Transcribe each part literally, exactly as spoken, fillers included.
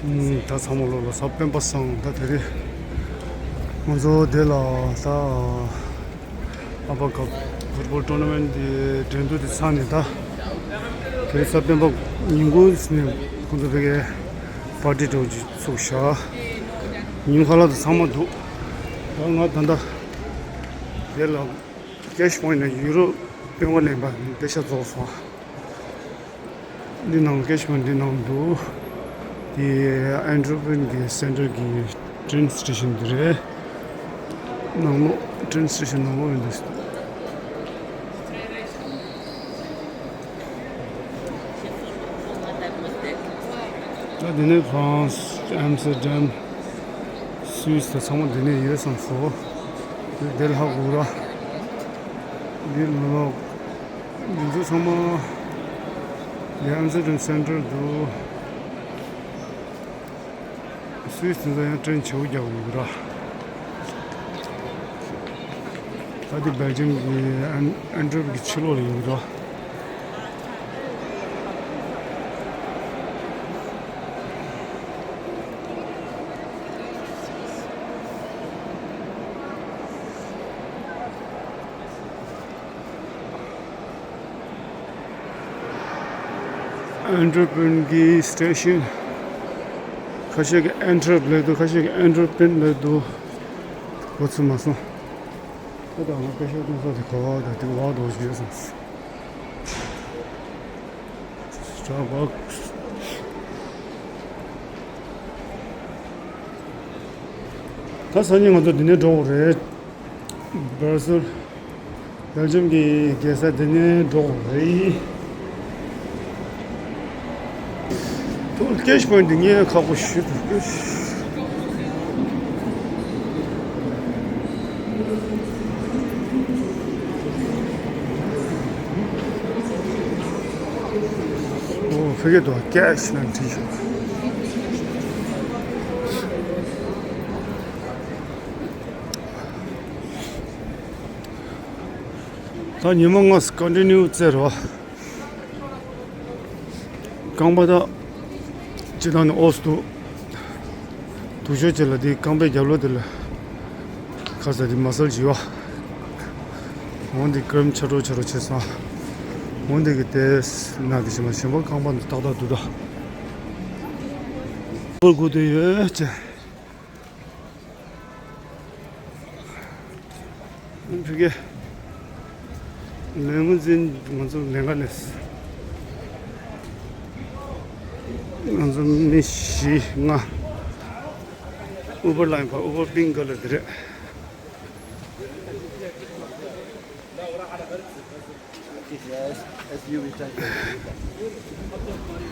ད་ཚང་མ་ལོ་ལ་ས་སྤེན་པ་སང་ད་དེ་རེད། ང་ཚོ་དེ་ལ་ད་ཨ་པ་ཀབ་ཕུཊ་བོལ་ཊོར་ན་མེན་ཊི་དེ་འགྲན་བསྡུར་དེ་ཚར་ནས་ད་དེ་རེད། ས་སྤེན་པ་ཉིན་གུང་ནས་ཁོང་ཚོ་ཕ་གིའི་པར་ཊི་འདྲ་བོ་ཅིག་ཚུགས་ཤག་ཉིན་ཁ་ལག་དེ་ཚང་མ་འདུག་ད་ང་ད་ལྟ་དེ་ལ་ཀེ་ཤི་པོ་ཡིན་ན་ཡུ་རོབ་དཔོན་པོ་ལེན་པ་དེ་ཤ་རྫོགས་སོང་། འདི་ནང་ཀེ་ཤི་པོ་ཡིན་འདི་ནང་འདུག་དེ་ཨན་ཊ་ཝེར་པེན་གྱི་སེན་ཊར་གྱི་ཊེན་སི་ཊེ་ཤན་འདི་རེད། ནང་ལོགས་ཊེན་སི་ཊེ་ཤན་ནང་ལོགས་ཡིན་འདུག་ད་འདི་ནས་ཧྥ་རན་སི་ཨམ་སི་ཊར་ཌམ་སུད་སི་དང་ཚང་མ་འདི་ནས་ཡོད་བསམ་སོང་། འདི་ལྷག་དགོས་ར། འདི་ལོག་འདི་ཚོ་ཚང་མ་འདི་ཨམ་སི་ཊར་ཌམ་སེན་ཊར་འདུག་སུད་སི་དེ་ཚོ་ཡང་ཊེན་ཆེ་བོ་རྒྱག་གི་ཡོད་ར། ད་འདི་སྦེལ་ཇམ་གྱི་ཨན་ཨན་ཊ་ཝེར་པེན་གྱི་ཕྱི་ལོགས་ལ་ཡོད་ར། ཨན་ཊ་ཝེར་པེན་གྱི་སི་ཊེ་ཤན། ཁ་ཤས་ཀྱིས་ཨན་ཊ་ཝེར་པེན་ལབ་འདུག་ཁ་ཤས་ཀྱིས་ཨན་ཊ་ཝེར་པེན་ལབ་འདུག་གོ་ཚོད་མ་སོང་། ད་ལྟ་ང་པེ་ཤག་སྟོན་ས་དེ་ག་བ་དང་དེ་འོག་ཏུ་བཞུགས་སོང་། Starbucks། ད་སང་ཉིན་ང་ཚོ་འདི་ནས་འགྲོ་དགོས་རེད། སྦར་སེལ། སྦེལ་ཇམ་གྱི་རྒྱལ་ས་འདི་ནས་འགྲོ་དགོས་རེད། ཐུགས་ཀེ་ཤི་པོ་ཡིན་འདི་ངས་ཁག་པོ་ཞུ་ཐུབ་ཀེ་ཤི། ཨོ་ཕ་གི་དོ་ཀེ་ཤི་ནང་བྲིས་ཤོག་ད་ཉི་མ་ལྔ་ཀོན་ཊི་ནིའུ་བཙལ་རོགས། རྐང་པ་ད་ཅི་ད་ནི་ཨོས་འདུག་དུག་ཤོག་ཅེ་ལ་དེ་རྐང་པའི་རྒྱབ་ལོགས་དེ་ལ་ཁ་ས་དེ་མ་སལ་བྱེད་བ། འོན་ཏེ་ཀྲེམ་ཆ་འགྲོ་ཆ་འགྲོ་བྱེད་སོང་། འོན་ཏེ་གི་དེ་ན་དེ་ཞིམ་པ་ཞིམ་པ་རྐང་པ་འདི་ཏག་ཏག་འདུག་ད། ཕོར་དགུ་དེ་ཡོད་ཅེ། ཕ་གི་ལས་ངོ་འཛིན་ང་ཚོ་ལས་ཀ་ལས། ང་ཚོ་མི་བཞི་ལྔ། ཨུ་བར་ལ་ཡིན་པ་ཨུ་བར་པིང་ག་ལ་དེ་རེད།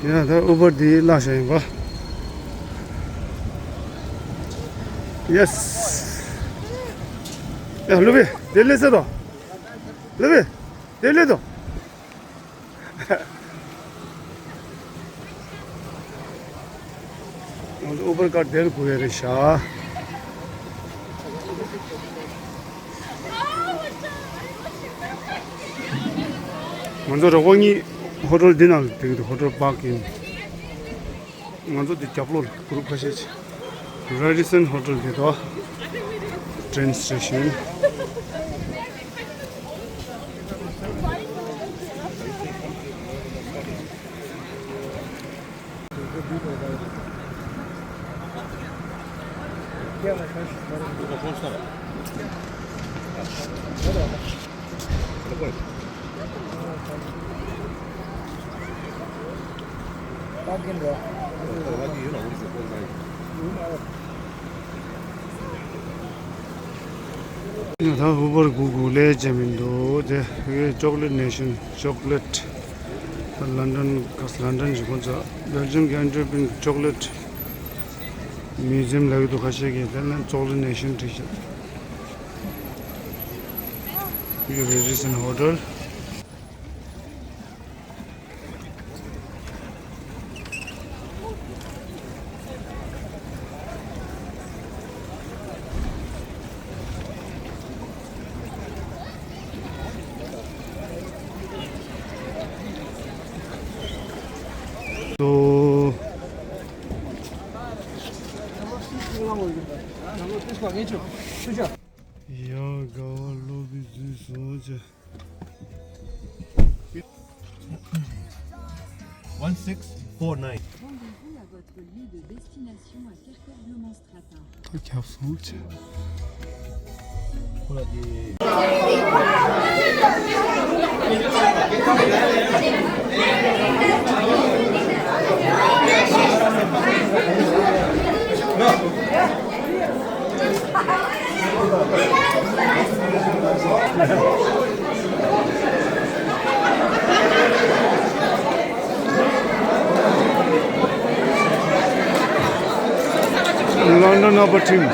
ཡ་ད་ཨུ་བར་འདི་བརླག་བཞག་ཡིན་པ། ཡེ་སི། ཡ་ལུ་བི་དེ་ལས་ཟེར་དོ། ལུ་བི་དེ་ལས་དོ། ང་ཚོ་ཨུ་བར་ཀར་དེར་དགོས་ཡ་རེད་ཤག་ང་ཚོ་རོགས་པ་གཉིས་ཧོ་ཊེལ་འདི་ནང་ལ་བསྡད་ཀྱི་འདུག་ཧོ་ཊེལ་པཱག་ཨིན། ང་ཚོ་འདི་རྒྱབ་ལོགས་ལ་གུ་རུབ་ཁ་ཤས་ཅིག་རེ་ཌི་སན་ཧོ་ཊེལ་འདི་དང་ཊེན་སི་ཊེ་ཤན། ད་ཧུ་བར་གུ་གུ་ལས་བྱས་མི་འདུག་དེ་ཅོག་ལེ་ཊི་ནེ་ཤན་ཅོག་ལེ་ཊི། ད་ལན་ཌན་ག་ལན་ཌན་ཞིག་ཁོང་ཚོ་སྦེལ་ཇམ་གྱི་ཨན་ཊི་ཝེར་པེན་ཅོག་ལེ་ཊི་མིའུ་ཛི་ཡམ་ལབ་ཀྱི་འདུག་ཁ་ཤས་ཀྱིས་དེ་ལ་ཅོག་ལེ་ཊི་ནེ་ཤན་བྲིས་ཤག་རེ་ཌི་སན་ཧོ་ཊེལ། ཏོ། ཡ་དགའ་བ་སློབ་དཔོན་འཛུལ་སོང་ཅེ། One six four nine. Rendez-vous à votre lieu de destination à Kerkhove-Blumenstraten. ཁྱབ་སོང་ཅེ། ཁོ་ལ་དེ། London of a team.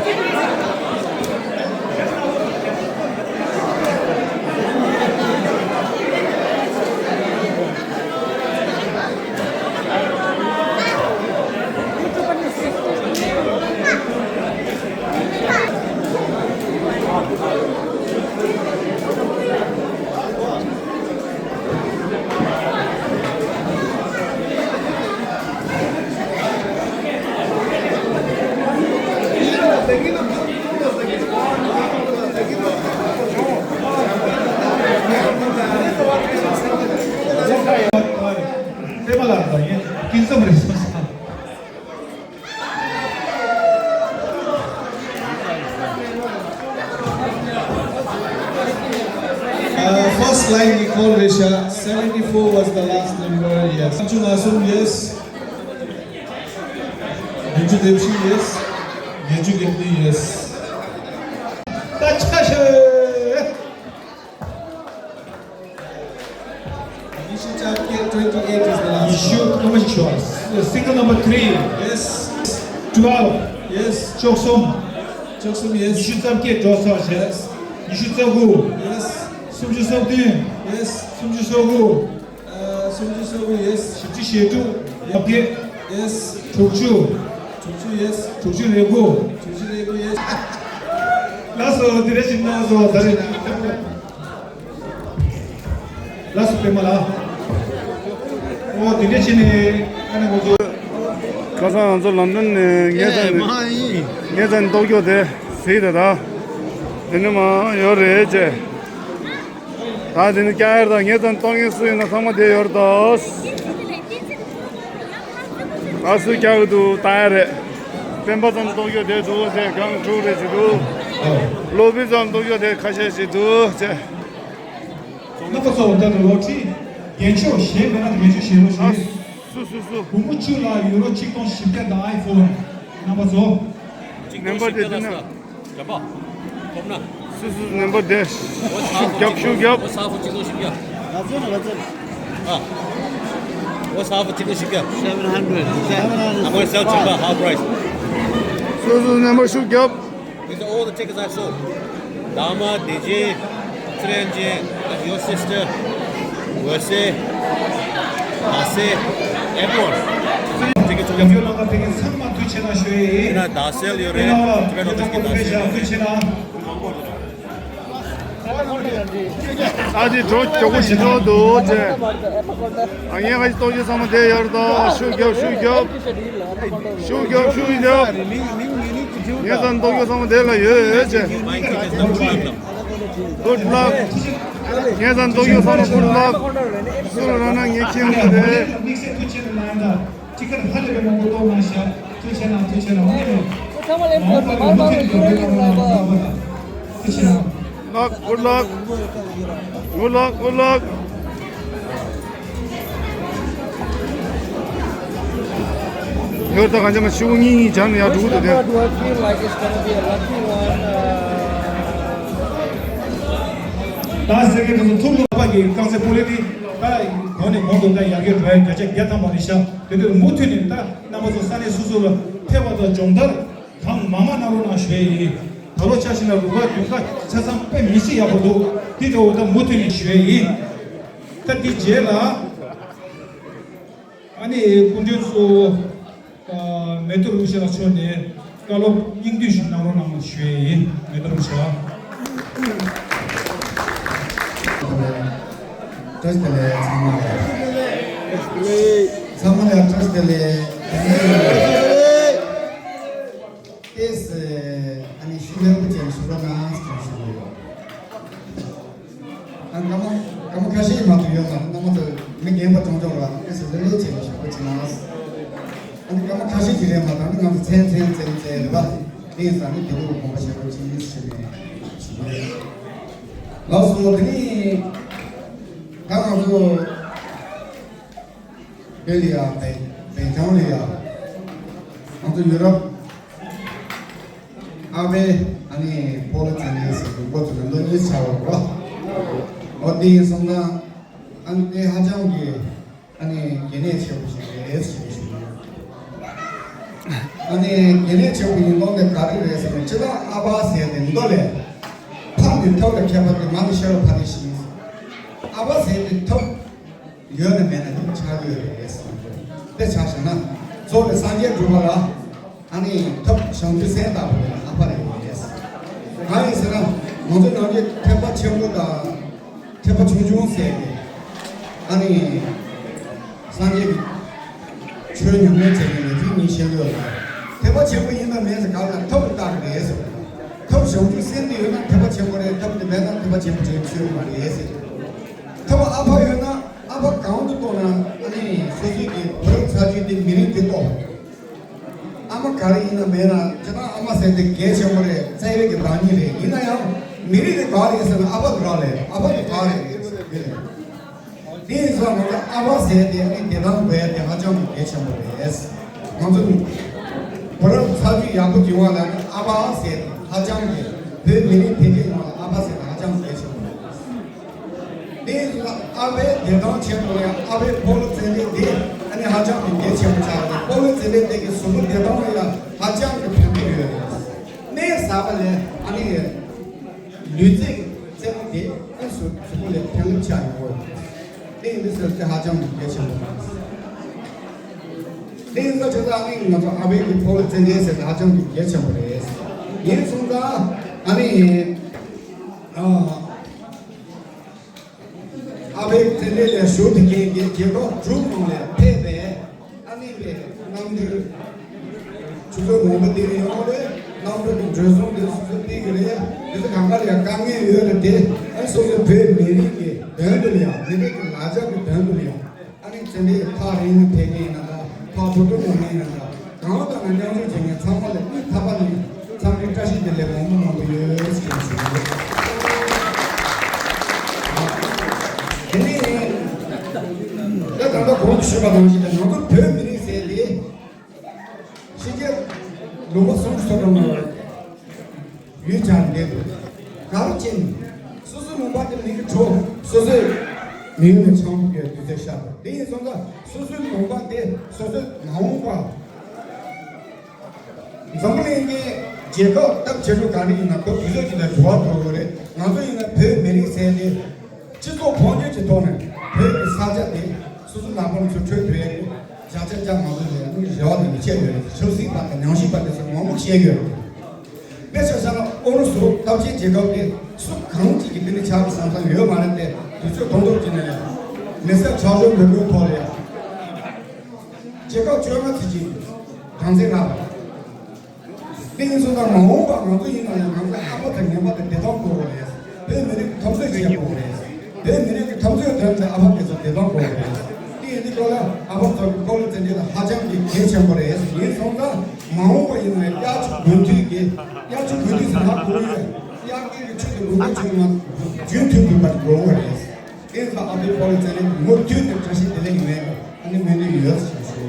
Uh, first line we call Risha, seventy-four was the last number, yes. Samchu Ngasum, yes. Denchu Debshi, yes. Denchu Kepni, yes. Nishu Chapke, twenty-eight is the last. Nishu, how much you are? Single number three. Yes. Twelve. Yes. Choksum. Choksum, yes. Nishu Chapke, Josa, yes. Nishu Chagu. Yes. Sumju Sabdin. Yes. Sumju Sagu. Uh, Sumju Sagu, yes. Shipchi Shetu. Chapke. Yes. Chokchu. Chokchu, yes. Chokchu Regu. Chokchu Regu, yes. Last, uh, direction now, so, ལགས་སོ་པད་མ་ལགས། ཨོ་དེ་འདྲ་བྱས་ནས་ཨ་ནི་ང་ཚོ། ཁ་སང་ང་ཚོ་ལོན་ཌོན་ནས་ངས་ད་ནི་ངས་ད་ནི་ཏོག་ཀྱོ་དེ་གཟིགས་དེ་ད་དེ་ནི་མ་ཡོད་རེད་ཅེ། ད་དེ་ནི་ཀྱང་ཡར་ད་ངས་ད་ནི་ཏོག་ངས་སུ་ཡིན་ན་ཚང་མ་དེ་ཡོད་རེད་ད། ད་སུ་རྒྱག་གི་འདུག་ལྟ་ཡ་རེད། སྤེན་པ་ཙམ་ཏོག་ཀྱོ་དེ་འདུག་ཟེར་གང་འཁྲུག་རེད་ཅེ་འདུག་སློབ་དཔོན་ཙམ་ཏོག་ཀྱོ་དེ་ཁ་ཤས་ཤིག་འདུག་ཅེ། རྣམ་པ་ཚོ་ད་ལྟ་ལོ་ཁྲི་རྒྱན་ཤོག་གཞན་མེད་ན་རྒྱན་ཤོག་བཞེས་རོགས་ཞུ། སུ་སུ་སུ། སྒོར་མོ་བཅུ་ལ་ཡུ་རོ་ཆིག་སྟོང་བཞི་བརྒྱ་དང་ཨའི་ཕོན། རྣམ་པ་ཚོ། ནམ་བར་དེ་དེ་ན། རྒྱབ་པ། ཐོབ་ན། སུ་སུ་ནམ་བར་དེ། ཤུགས་རྒྱབ་ཤུགས་རྒྱབ། འོ་ས་ཕོ་གཅིག་སྟོང་བཞི་བརྒྱ། ང་ཚོ་ནི་ང་ཚོ་ནི། ཨ། འོ་ས་ཕོ་གཅིག་སྟོང་བཞི་བརྒྱ། Seven hundred. Seven hundred. I'm gonna sell cheaper, half price. སུ་སུ་ནམ་བར་ཤུགས་རྒྱབ། These are all the tickets I sold. Dama, D J, Tsurenje, your sister, Wese, Ase, everyone. Ticket to རྒྱབ་སྐྱོར་གནང་མཁན་དེ་གའི་ཚང་མ་ཐུགས་རྗེ་གནང་ཞུ་ཡི་ཡིན། ཡིན་ན་ད་སེལ་ཡོད་རེད། ཡིན་ན་ལ་ཐུགས་རྗེ་གནང་ཞུ་ཡི་ཡིན། ཐུགས་རྗེ་གནང་། ཨ་ཙི་འགྲོ་མགྱོགས་པོ་ཞིག་འགྲོ་འདུག་ཅེ། ཨ་ངས་ཁ་ཅིག་ཏོག་ཅོ་ཚང་མ་དེ་ཡར་དང་ཤུགས་རྒྱབ་ཤུགས་རྒྱབ། ཤུགས་རྒྱབ་ཤུགས་རྒྱབ། ངས་ཚང་ཏོག་ཅོ་ཚང་མ་དེ་ལ་ཡོད་ཅེ། Good luck. ངས་ཚང་ཏོག་ཅོ་ཚང་མ་good luck. སུ་ལ་རག་ན་ངས་ཁྱེད་ངོ་རེད། དམིགས་བསལ་ཐུགས་རྗེ་གནང་ཡིན་ད། ཅི་ཁར་ཧ་ལས་པའི་མང་པོ་གཏོང་གནང་ཤག་ཐུགས་རྗེ་གནང་། ཐུགས་རྗེ་གནང་། ཨོ་ནི། ཚང་མ་ལ་མང་པོ་ལ་མུ་མཐུད་ནས་མགྱོགས་པོའི་ཐུགས་རྗེ་གནང་། Good luck, good luck. Good luck, good luck. ཡོད་ད་གང་ཅི་མ་ཤི་བོ་གཉིས་གཉིས་སྦྱར་ནས་ཡར་འགྲོ་གི་འདུག་དེ། Do I feel like it's gonna be a lucky one? Uh, ད་ཟེར་གྱི་འདུག་ཐུགས་ལ་བབས་པ་གི་རྐང་རྩེད་སྤོ་ལོ་དེ་ད་གོང་ནས་གོང་དུ་ད་ཡར་རྒྱས་འགྲོ་ཡ་བརྒྱ་ཆ་བརྒྱ་ཐམ་པ་རེད་ཤག་དེ་དུས་མུ་མཐུད་ནས་ད་རྣམ་པ་ཚོ་ས་གནས་སོ་སོ་ལ་ཕེབས་པ་དང་སྦྱོང་བརྡར་གང་མང་མང་གནང་རོགས་གནང་ཞུ་ཡ་ཡིན། ད་ལོ་ཆ་བཞག་ན་རུ་ཁག་བདུན་ཁག་ཆ་ཚང་དཔེ་མི་སྲིད་ཡག་པོ་འདུག་དེ་འདྲ་བོ་ད་མུ་མཐུད་ནས་ཞུ་ཡ་ཡིན། ད་དེ་རྗེས་ལ་ཨ་ནི་སྐུ་མགྲོན་གཙོ་བོ་ཨ་མེ་ཏོག་རིན་པོ་ཆེ་ལགས་མཆོག་ནས་བཀའ་སློབ་སྙིང་བསྡུས་ཤིག་གནང་རོགས་གནང་ཞུ་ཡ་ཡིན། མེ་ཏོག་རིན་པོ་ཆེ་ལགས། བཀྲ་ཤིས་བདེ་ལེགས་ཚང་མ་ལ། ཚང་མ་ལ་བཀྲ་ཤིས་བདེ་ལེགས། ཏེ་ གྲོང་ཆོག་ལ་ཨེ་སི་ལེ་ལེ་བྱས་ནས་ཞུ་བ་ཅི་ན། ཨ་ནི་སྐར་མ་ཁ་ཤས་ཀྱི་རེད་མ་གཏོགས་ནི་ང་ཚོ་མཚན་མཚན་མཚན་མཚན་རེད་པ། དེ་ཡིན་ཙང་ནི་དེ་ལུགས་དགོངས་པ་བཞེས་རོགས་གྱིས་ཞུས་ནས་ཞུ་གི་རེད། ལགས་སོ། དེ་ནི་ད་ང་ཚོ་བལ་ཡ་བལ་བལ་ལྗོངས་ལ་ཡ་ང་ཚོ་ཡུ་རོབ་ཨ་བའི་ཨ་ནི་སྤོ་ལོ་རྩེད་འགྲན་ཟེར་དུས་འགོ་བཙུགས་ནས་ལོ་གཉིས་ཆགས་པ་རེད་པ། འོ་དེ་ཡིན་སོང་ཙང་ཨ་ནི་དེ་ཧ་ཅང་གི་ཨ་ནི་གལ་གནད་ཆེན་པོ་ཞིག་རེད་ཞེས་ཞུ། ཨ་ནི་གལ་གནད་ཆེན་པོ་ཡིན་མདོག་དེ་ག་རེ་རེད་ཟེར་ན། སྤྱིར་བཏང་ཨ་ཕ་ཟེར་དེ་མདོ་ལས་ཕ་ནི་ཐབས་དང་ཁྱད་པར་དུ་མ་ནི་ཤ་རུ་ཕ་དེ་ཞིག་ཨ་ཕ་ཟེར་དེ་ཐབས་ཡོད་ན་མེད་ན་ཐབས་ཆགས་ཡོད་རེད་ཟེར། དེ་ཆ་བཞག་ན་གཙོ་བོ་སངས་རྒྱས་གྲུབ་པ་ལ། ཨ་ནི་ཐབས་བྱང་ཆུབ་སེམས་ལྟ་བུ་ལ་ཨ་ཕ་རེད་ཡོད་རེད། གང་ཡིན་ཟེར་ན་ང་ཚོ་ནང་གི་ཐེག་པ་ཆེན་པོ་དང་ཐེག་པ་ཆུང་ཆུང་ཟེར་ཏེ། ཨ་ནི་སངས་རྒྱས་ཀྱི་ཆོས་ཉམས་ལེན་བྱེད་མཁན་ལ་ཚིག་གཉིས་བཤད་ཡོད་ལ། ཐེག་པ་ཆེན་པོ་ཡིན་ན་མེད་ཟེར་གང་ལ་ཐབས་ལ་བཏགས་རེད་ཟེར། ཐབས་བྱང་ཆུབ་སེམས་དེ་ཡོད་ན་ཐེག་པ་ཆེན་པོ་རེད། ཐབས་དེ་མེད་ན་ཐེག་པ་ཆེན་པོ་རེད་ཟེར་བ་མ་རེད་ཟེར། ཐབས་ཨ་ཕ་ཡོད་ན་ཨ་ཕ་གང་དུ་གཏོང་ན་ཨ་ནི་སོ་སོའི་གི་བུ་རབས་ཚ་རྒྱུད་དེ་མི་རིགས་དེ་གཏོང་། ཨ་མ་ག་རེ་ཡིན་ན་མེད་ན་ཇི་ལྟར་ཨ་མ་ཟེར་དེ་གལ་ཆེན་པོ་རེད། བཙན་གཡེམ་གྱི་བདག་ཉིད་རེད། ཡིན་ན་ཡང་མི་རིགས་དེ་ག་རེད་ཟེར་ན་ཨ་ཕ་དེ་ག་རེད། ཨ་ཕ་དེ་ག་རེད་ཟེར་གི་རེད། དེ་ཡིན་ཙང་ང་ཚོ་ཨ་ཕ་ཟེར་དེ་ཨ་ནི་བདེ་ཐང་དགོས་ཡ་དེ་ཧ་ཅང་གི་གལ་ཆེན་པོ་རེད། ང་ཚོ་བུ་རབས་ཚ་རྒྱུད་ཡག་པོ་སྐྱོང་བ་ལ་ནི་ཨ་ཕ་ཟེར་དེ་ཧ་ཅང་གི་བོད་མི་རིགས་འཕེལ་རྒྱས་ཡོང་བ་ལ་ཨ་ཕ་ཟེར་དེ་ཧ་ཅང་གི་གལ་ཆེན་པོ་རེད། དེ་ཡིན་ཙང་ཨ་ཕའི་བདེ་ཐང་ཆེད་དུ་ལ་ཡང་ཨ་ཕའི་སྤོ་ལོ་རྩེད་འགྲན་དེ་ཨ་ནི་ཧ་ཅང་གི་གལ་ཆེན་པོ་ཆགས་ཏེ། སྤོ་ལོ་རྩེད་འགྲན་དེ་གི་གཟུགས་པོ་བདེ་ཐང་ལ་ཡང་ཧ་ཅང་གི་ཕན་ཐོགས་ཡོད་རེད། གནས་ཟ་བ་ལས་ཨ་ནི་ལུས་རྩལ་རྩེད་མོ་དེ་ཨ་གཟུགས་གཟུགས་པོ་ལ་ཕན་ལུགས་ཆགས་ཡོང་གི་རེད། དེ་ཡིན་དུས་ཟེར་དེ་ཧ་ཅང་གི་གལ་ཆེན་པོ་རེད། དེ་ཡིན་ཙང་ཆ་ཚང་ཨ་ནི་ང་ཚོ་ཨ་ཕའི་གི་སྤོ་ལོ་རྩེད་འགྲན་ཟེར་དེ་ཧ་ཅང་གི་གལ་ཆེན་པོ་རེད། ཡིན་སོང་ཙང་ཨ་ནི་ཨ། ཨ་ཕའི་རྩེད་འགྲན་ལ་ཞུགས་ཐུབ་མཁན་གྱི་རྒྱལ་ཁབ་དྲུག་ནང་ལ་ཕེབས་པའི་ཨ་ནི་པའི་རྣམ་གྲོལ་ཆུ་ཚོད་དགོང་པ་དེ་རིང་ཡོང་རེད། རྣམ་གྲོལ་གྱི་འགྲོ་སོང་དེ་སོ་སོ་སྤྲད་གི་རེད། དེ་ཚོ་གང་ག་ལ་ཡང་དཀའ་ངལ་ཡོད་རེད་དེ། ཨ་སོ་སོའི་བོད་མི་རིགས་ཀྱི་དོན་དུ་ལ་ཡང་མི་རིགས་ཀྱི་ལ་རྒྱ་གི་དོན་དུ་ལ་ཡང་། ཨ་ནི་དེ་འདྲའི་ཐག་རིང་ནས་ཕེབས་མཁན་ཡིན་ན་འདྲ། ཐག་རྡོག་རྡོག་ཉོ་མཁན་ཡིན་ན་འདྲ། གང་དང་ན་མཉམ་ཞུགས་བྱེད་མཁན་ཚང་མ་ལ་སྙིང་ཐག་པ་ནས་འཚམས་འདྲི་བཀྲ་ཤིས་བདེ་ལེགས་མང་པོ་མང་པོ་ཡོད་ཟེར་ཞུ་གི་ཡོད། དེ་ནས་ད་ད་ལྟ་གོང་དུ་ཞུས་པ་ནང་བཞིན་ང་ཚོ་བོད་མི་རིགས་ཟེར་དེ་ཕྱི་རྒྱལ་ལུང་པ་སུམ་ཅུ་སོ་བདུན་ལ་ཡུལ་གྱར་བསྡད་འདུག་ག་རེ་བྱས་ནས་སོ་སོའི་ལུང་པ་དེ་མི་གི་གྲོགས་སོ་སོའི་མི་ཡུལ་ནས་ཆང་ཕུ་གི་དུས་ཚོད་ཤར་བ་དེ་ཡིན་སོང་ཙང་སོ་སོའི་ལུང་པ་དེ་སོ་སོའི་མ་འོངས་པ་འཛམ་བུ་གླིང་གི་རྒྱལ་ཁབ་སྟབས་བྱེད་ལུགས་ག་རེ་ཡིན་ན་ཁོ་དུས་ཚོད་ཅིག་ལ་འགྱུར་བ་འགྲོ་གི་རེད། ང་ཚོ་ཡིན་ན་བོད་མི་རིགས་ཟེར་ཏེ། སྤྱི་ཚོགས་དཔལ་འབྱོར་གྱི་ཐོག་ནས་བོད་ཀྱི་ས་ཆ་དེ་སོ་སོ་ལག་པ་ནས་ཚུར་འཕྲོད་ཐུབ་ཡས་ཀྱི་བྱ་བྱ་བྱ་མ་ཐུབ་ལས་ཨ་ནི་རེ་བ་དང་ཡིད་ཆེས་ཡོད་རེད། ཆབ་སྲིད་པ་དང་ཉམས་ཞིབ་པ་དེ་ཚོ་མང་པོ་བཤད་ཡོད་རེད། དཔེ་ཆ་བཞག་ན་ཨུ་རུ་སུ་སྟོབས་ཆེན་རྒྱལ་ཁབ་དེ་སུ་གང་ཅིག་གིས་དེ་འདྲ་ཆགས་པའི་བསམ་བསམ་ཡོད་མ་རེད་དེ། དུས་ཚོད་ཐུང་ཐུང་ཅིག་ནས་མི་སེར་ཆགས་སྦྱོར་འགྲོ་འགྲོའི་ཐོག་ལ་རྒྱལ་ཁབ་བཅོ་ལྔ་ཙམ་ཅིག་གྲངས་འཛིན་རག་པ། དེ་ཡིན་སོང་ཙང་མ་འོངས་པར་ང་ཚོ་ཡིན་ན་ཡང་ང་ཚོའི་ཨ་ཕ་དང་ངའི་ཨ་མ་དེ་བདེ་ཐང་དགོས་པ་རེད། བོད་མི་རིགས་ཀྱི་འཐབ་རྩོད་བྱེད་དགོས་པ་རེད། བོད་མི་རིགས་ཀྱི་འཐབ་རྩོད་དོན་དུ་ཨ་ཕ་དེ་ཚོ་བདེ་ཐང་དགོས་པ་རེད། དེ་ཡིན་དུས་སྐབས་ལ་ཨ་ཕ་ཚོ་གི་སྤོ་ལོ་རྩེད་འགྲན་ལ་ཧ་ཅང་གི་གལ་ཆེན་པོ་རེད། ཡིན་སོང་ཙང་མ་འོངས་པ་ཡིན་ན་དབྱར་ཆུ་དགུན་དུས་ཀྱི་དབྱར་ཆུ་དགུན་དུས་སུ་ང་ཁོར་ཡུག་དབྱར་དགུན་གྱི་ཆུ་དེ་དགུན་གྱི་ཆུ་ང་རྒྱུན་མཐུད་དགོས་པ་དགོས་པ་རེད། དེ་ཚོ་ཨ་ཕའི་སྤོ་ལོ་རྩེད་འགྲན་མུ་མཐུད་ནས་བཀྲ་ཤིས་བདེ་ལེགས་ཡོང་ཡས་ཨ་ནི་སྨོན་འདུན་ཡོད་ཟེར་ཞུ།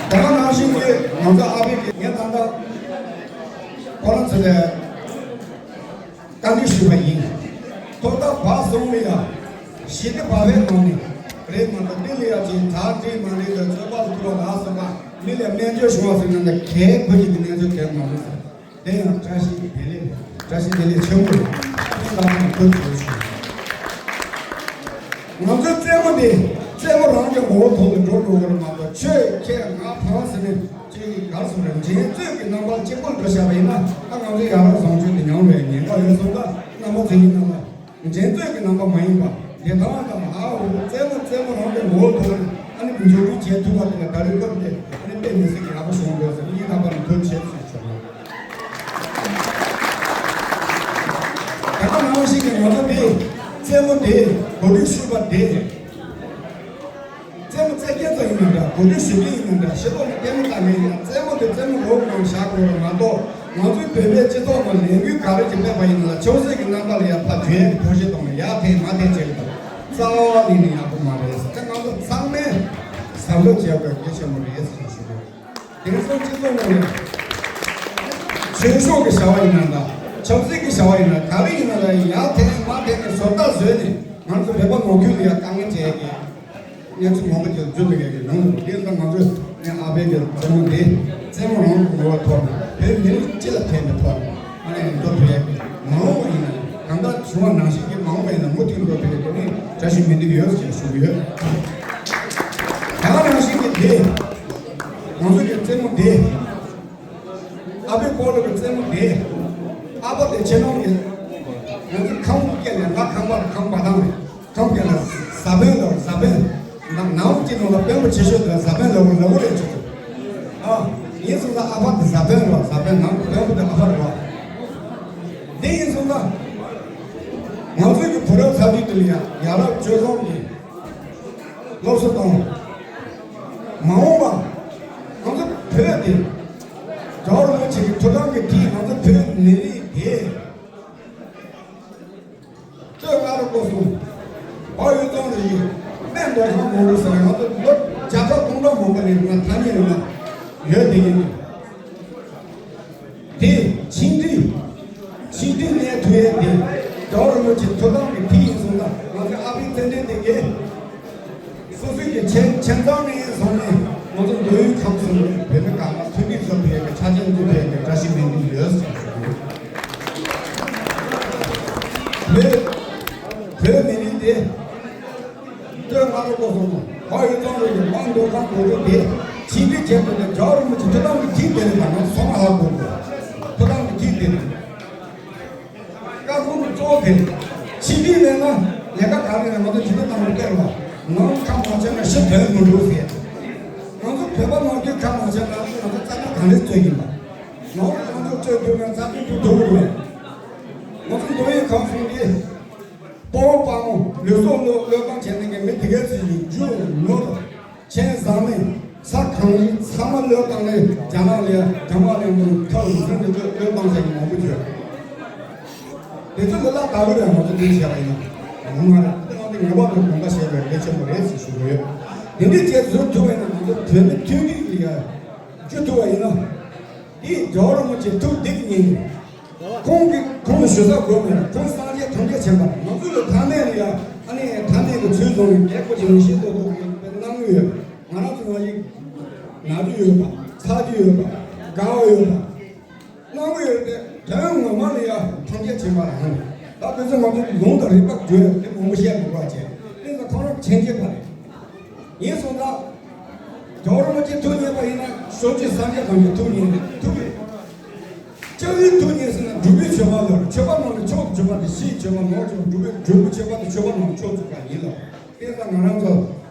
ད་ག་ནང་བཞིན་གྱི་ང་ཚོ་ཨ་ཕའི་གི་ངས་ད་ལྟ་ཁོ་རང་ཚོ་ལ་བཀའ་འདྲི་ཞུས་པ་ཡིན། ཐོག་མཐའ་བར་གསུམ་ལ་ཡང་ཞི་བདེ་བག་ཕེབས་ངང་ནས་རེད་མ་གཏོགས་དེ་ལ་ཡང་ཅིག་དྲག་དྲིས་མ་རེད་ལ་རྩོད་པ་ལ་ཐུག་པ་ལ་སོགས་པ་མི་ལ་རྨས་སྐྱོན་བྱུང་བ་ཟེར་ན་ད་གལ་ཁོ་གཅིག་གི་གནས་ཚུལ་གལ་མ་རེད་ཟེར། དེ་ཡང་བཀྲ་ཤིས་བདེ་ལེགས། བཀྲ་ཤིས་བདེ་ལེགས་ཆེན་པོ་རེད། ཨ་ནི་ལག་པ་ནས་ཐུགས་རྗེ་ཆེ། ང་ཚོའི་རྩེད་མོ་འདི་རྩེད་མོ་རང་གི་ངོ་བོ་ཐོག་ཏུ་འགྲོ་དགོས་པ་རེད་མ་གཏོགས་ཆོས་ཁས་ང་ཕངས་ཟེར་ནས་ཅིག་གིས་ག་རེ་ཟེར་རེད། འགྲན་རྩོད་ཀྱི་རྣམ་པ་གཅིག་པུར་འགྲོ་བཞག་པ་ཡིན་ན་ཨ་ང་ཚོའི་ཡ་རབས་བཟང་སྤྱོད་དེ་ཉམས་པའི་ཉེན་ཁ་ཡོད་སོང་ཙང་རྣམ་པ་ཚོ་ཡིན་ན་ལ། འགྲན་རྩོད་ཀྱི་རྣམ་པ་མ་ཡིན་པ། བདེ་ཐང་དང་ཧ་འུ་རྩེད་མོ་རྩེད་མོ་རང་གི་ངོ་བོ་ཐོག་ནས་ཨ་ནི་འཇུག་སྒྲིལ་བྱེད་ཐུབ་པ་དེ་ལ་ད་རེས་སྐབས་དེ་ཨ་ནི་དཔེ་མི་སྲིད་ཀྱི་ཡག་པོ་བྱུང་འདུག་ཟེར་ངས་རྣམ་པ་ལ་ཐུགས་རྗེ་ཆེ་ཞུ་ཆོག་ད་ག་ནང་བཞིན་གྱི་ང་ཚོ་འདི་ དེ་གོ་སྒྲིག་ཞུས་པ་དེ། རྩེད་མོ་རྩེ་མཁན་ཚོ་ཡིན་ན་འདྲ། གོ་སྒྲིག་ཞུ་མཁན་ཡིན་ན་འདྲ། ཞེ་པོ་ནས་ལྟད་མོ་ལྟ་མཁན་ཡིན་ན། རྩེད་མོ་དེ་རྩེད་མོ་རོགས་གནང་བཞག་དགོས་རེད་མ་གཏོགས། ང་ཚོའི་བོད་པའི་སྤྱི་ཚོགས་ནང་ལས་འགུལ་ག་རེ་ཅིག་སྤེལ་བ་ཡིན་ན་ལ། ཆབ་སྲིད་ཀྱི་རྣམ་པ་ལ་ཡ་ཕར་བརྗོད་ཡ་གི་ཐབས་ཤེས་གཏོང་ནས་ཡར་འཐེན་མར་འཐེན་བྱེད་ཀྱི་འདུག་རྩ་བ་ནས་ནས་ཡག་པོ་མ་རེད། དེ་ང་ཚོ་ཚང་མས་གཟབ་འདོད་བྱེད་དགོས་གལ་ཆེན་པོ་རེད་ཟེར་ཞུ་གི་ཡོད། དེང་སང་སྤྱི་ཚོགས་ནང་ནས་ཆོས་ཕྱོགས་ཀྱི་བྱ་བ་ཡིན་ན་འདྲ། ཆབ་སྲིད་ཀྱི་བྱ་བ་ཡིན་ན། ག་རེ་ཡིན་ན་འདྲ། ཡར་འཐེན་མར་འཐེན་ནས་བཟོ་ལྟ་བཟོས་ནས་ང་ཚོ་བོད་པ་ནང་ཁུལ་ལ་ཡ་དཀའ་ངལ་སྤྲད་ཀྱི་གནས་ཚུལ་མང་པོ་ཅིག་བརྗོད་པའི་ཡ་གི་ཡོང་འདུག་དེ་ལྟར་ང་ཚོས་ནས་ཨ་ཕའི་གི་རྩེད་མོ་འདི་རྩེད་མོ་རང་གི་ངོ་བོ་ཐོག་ནས་བོད་མི་རིགས་སྤྱི་ལ་ཕན་པའི་ཐོག་ནས། ཨ་ནི་འགྲོ་ཐུབ་ཡ་གི་མ་འོངས་པ་ཡིན་ན། གང་ལྟར་བྱུང་བ་ནང་བཞིན་གྱི་མ་འོངས་པ་ཡིན་ན་མུ་མཐུད་འགྲོ་ཐུབ་ཡ་གི་ནི་བཀྲ་ཤིས་སྨོན་འདུན་ཡོད་ཅེས་ཞུ་གི་ཡོད། ད་ག་ནང་བཞིན་གྱི་དེ། ང་ཚོ་གི་རྩེད་མོ་དེ། ཨ་ཕའི་སྤོ་ལོ་གི་རྩེད་མོ་དེ། ཨ་ཕ་དེ་ཆེ་ནོ་གི། ང་ཚོ་ཁང་བུ་སྐྱེལ་ནས་ང་ཁང་པ་ཁང་པ་དང་། ཁམས་ཀྱི་ལ་བཟའ་དཔོན་ལ་བཟའ་དཔོན། ནང་ནང་གི་ནང་ལ་དཔོན་པོ་ཆེ་ཤོས་དེ་བཟའ་དཔོན་ལ་བུ་ལ་བུ་རེད་ཆུ་ཚོད། ཨ། ཡིན་སོང་ཙང་ཨ་ཕ་དེ་བཟའ་དཔོན་རེད། བཟའ་དཔོན་ནང་དཔོན་པོ་དེ་ཨ་ཕ་རེད་བ། དེ་ཡིན་སོང་ཙང་། ང་ཚོའི་གི་བུ་རབས་ཚ་དུས་དེ་ལ་ཡ་ཡ་རབས་སྤྱོད་བཟང་གི་སློབ་གསོ་དང་། མ་འོངས་པ། ང་ཚོ་བོད་དེ། རྒྱལ་བ་རིན་པོ་ཆེ་གི་ཐུགས་དམ་གི་དེ་ང་ཚོ་བོད་མི་རིགས་དེ། སྟོད་མངའ་རིས་སྐོར་གསུམ། བལ་ཡུལ་གཙང་རི་ཡི། སྨད་མདོ་ཁམས་སྒང་དྲུག་ཟེར་ང་ཚོ་ལོ་བརྒྱ་ཕྲག་སྟོང་ཕྲག་མང་པོ་ནས་ང་ཐ་སྙད་རེད་ན་ཡོད་དེ་ཡིན། དེ་ཆིག་སྒྲིལ། ཆིག་སྒྲིལ་གནས་ཐུབ་ཡས་དེ། རྒྱལ་བ་རིན་པོ་ཆེ་ཐུགས་དམ་གྱི་དེ་ཡིན་སོང་ཙང་ང་ཚོའི་ཨ་ཕའི་རྩེད་འགྲན་དེ་གས། སོ་སོའི་གི་ཆེ་ཆེ་ཚང་ནས་བཟུང་ནས་ང་ཚོ་མདོ་དབུས་ཁམས་གསུམ་བོད་མི་གང་ལ་མཐུན་སྒྲིལ་བཟོ་ཐུབ་ཡས་ཀྱི་ཆ་རྐྱེན་བསྐྲུན་ཐུབ་ཡས་ཀྱི་བཀྲ་ཤིས་སྨོན་འདུན་ཡོད་ཟེར་ཞུ་གི་ཡོད། བོད་བོད་མི་རིགས་དེ་སྟོད་མངའ་རིས་སྐོར་གསུམ་དང་བལ་ཡུལ་གཙང་རི་གི་དམངས་མདོ་ཁམས་སྒང་དྲུག་དེ་ཆིག་སྒྲིལ་བྱས་ཏེ་རྒྱལ་བ་རིན་པོ་ཆེ་ཐུགས་དམ་གྱི་དེ་དེ་རེད་ལ་ང་ཚོ་ཚང་མ་ཧ་གོ་དགོས། ཐུགས་དམ་གྱི་དེ་དེ་རེད། བཀའ་དགོངས་གཙོ་བོ་དེ། ཆིག་སྒྲིལ་མེད་ན་ལས་ཀ་ག་རེ་ཡིན་ན་ང་ཚོ་ཇི་ལྟར་གནང་རུང་སྟེར་བ། ནང་ཁ་མ་བྱས་ན་ཕྱི་དོན་མི་འགྲུབ་ཟེར། ང་ཚོ་བོད་པ་ནང་ཁུལ་ཁ་མ་བྱས་ན་ང་ཚོ་རྩ་དོན་ག་འདྲས་རྩོད་ཡིན་པ། ནང་ལ་ང་ཚོ་རྩོད་ཐུབ་ན་རྩ་དོན་ཐུབ་ཐུབ་རེད། ང་ཚོ་མདོ་དབུས་ཁམས་གསུམ་གྱི་དཔའ་བོ་དཔའ་མོ་ལུས་སྲོག་བློས་བློས་བཏང་བྱས་ནས་མི་དེ་གའི་ཚོ་ཡིན་རྒྱུ་ནོར། ཆེན་བཟང་ནས་ས་གང་རིགས་ཚང་མ་བློས་བཏང་ནས་རྒྱ་ནག་ལ་རྒྱ་དམག་ལས་འགུལ་ཐབས་རུ་ཟིན་ཏེ་བློས་བློས་བཏང་ས་ཡིན་མང་པོ་བརྗོད། དེ་ཚོ་ལ་ལ་དགའ་གི་རེད། ང་ཚོ་འདི་བྱས་པ་ཡིན་ན་ངོ་མ་རེད། དེ་ང་ཚོ་ངེས་པར་དུ་དགོངས་པ་བཞེས་དགོས་གལ་ཆེན་པོ་རེད་ཟེར་ཞུ་གི་ཡོད། དེ་འདྲའི་བྱས་བཟོ་ཐུབ་པ་ཡིན་ན་ང་ཚོ་བོད་མི་མཐུན་སྒྲིལ་ལ་ཡ་བཅུ་ཐུབ་པ་ཡིན་ན། དེ་རྒྱལ་བ་རིན་པོ་ཆེ་ཐུགས་འདི་གི་ཉིན། ཁོང་གི་ཁོང་ལ་ཞུ་ས་དགོས་མེད། ཁོང་སངས་རྒྱས་ཐམས་ཅད་མཁྱེན་པ་རེད། ང་ཚོ་ལ་ཐ་མལ་ལ་ཡ་ཨ་ནི་ཐ་མལ་གྱི་ཚུལ་བཟུང་ནས་རྒྱལ་ཁབ་ཀྱི་ལུང་ཤེས་ཏོག་ཏོག་གི་དཔེ་གནང་གི་ཡོད། ང་རང་ཚོ་ནང་བཞིན་ན་རྒྱུ་ཡོད་པ། ཚ་རྒྱུ་ཡོད་པ། དགའ་བ་ཡོད་པ། གནང་གི་ཡོད་དེ་དོན་ངོ་མ་ལ་ཡ་ཐམས་ཅད་མཁྱེན་པ་རང་རེད། ད་དེ་ཚོ་ང་ཚོ་ལུང་དང་རིགས་པ་བརྗོད་དེ་མང་པོ་བཤད་མི་དགོས་པ་བྱས། དེ་ཚོ་ཁོང་རང་མཁྱེན་མཁྱེན་པ་རེད། ཡིན་སོང་ཙང་། རྒྱལ་བ་རིན་པོ་ཆེ་ཐུགས་མཉེས་པ་ཡིན་ན་ཕྱོགས་བཅུའི་སངས་རྒྱས་ཐམས་ཅད་ཐུགས་མཉེས་ནས་ཐུགས་མཉེས། ལྕགས་ཡུལ་ཐུགས་མཉེས་ཟེར་ན་འབྲུག་པའི་མཆོད་པ་ལོར། མཆོད་པ་ནང་ནས་མཆོག་ཏུ་གྱུར་པ་དེ་ཕྱིའི་མཆོད་པ་ནོར་ཀྱང་འབྲུག་པའི་འབྲུག་པའི་མཆོད་པ་དེ་མཆོད་པ་ནང་མཆོག་ཏུ་གྱུར་པ་ཡིན་ལ། དེ་ཙང་ང་རང་ཚོ་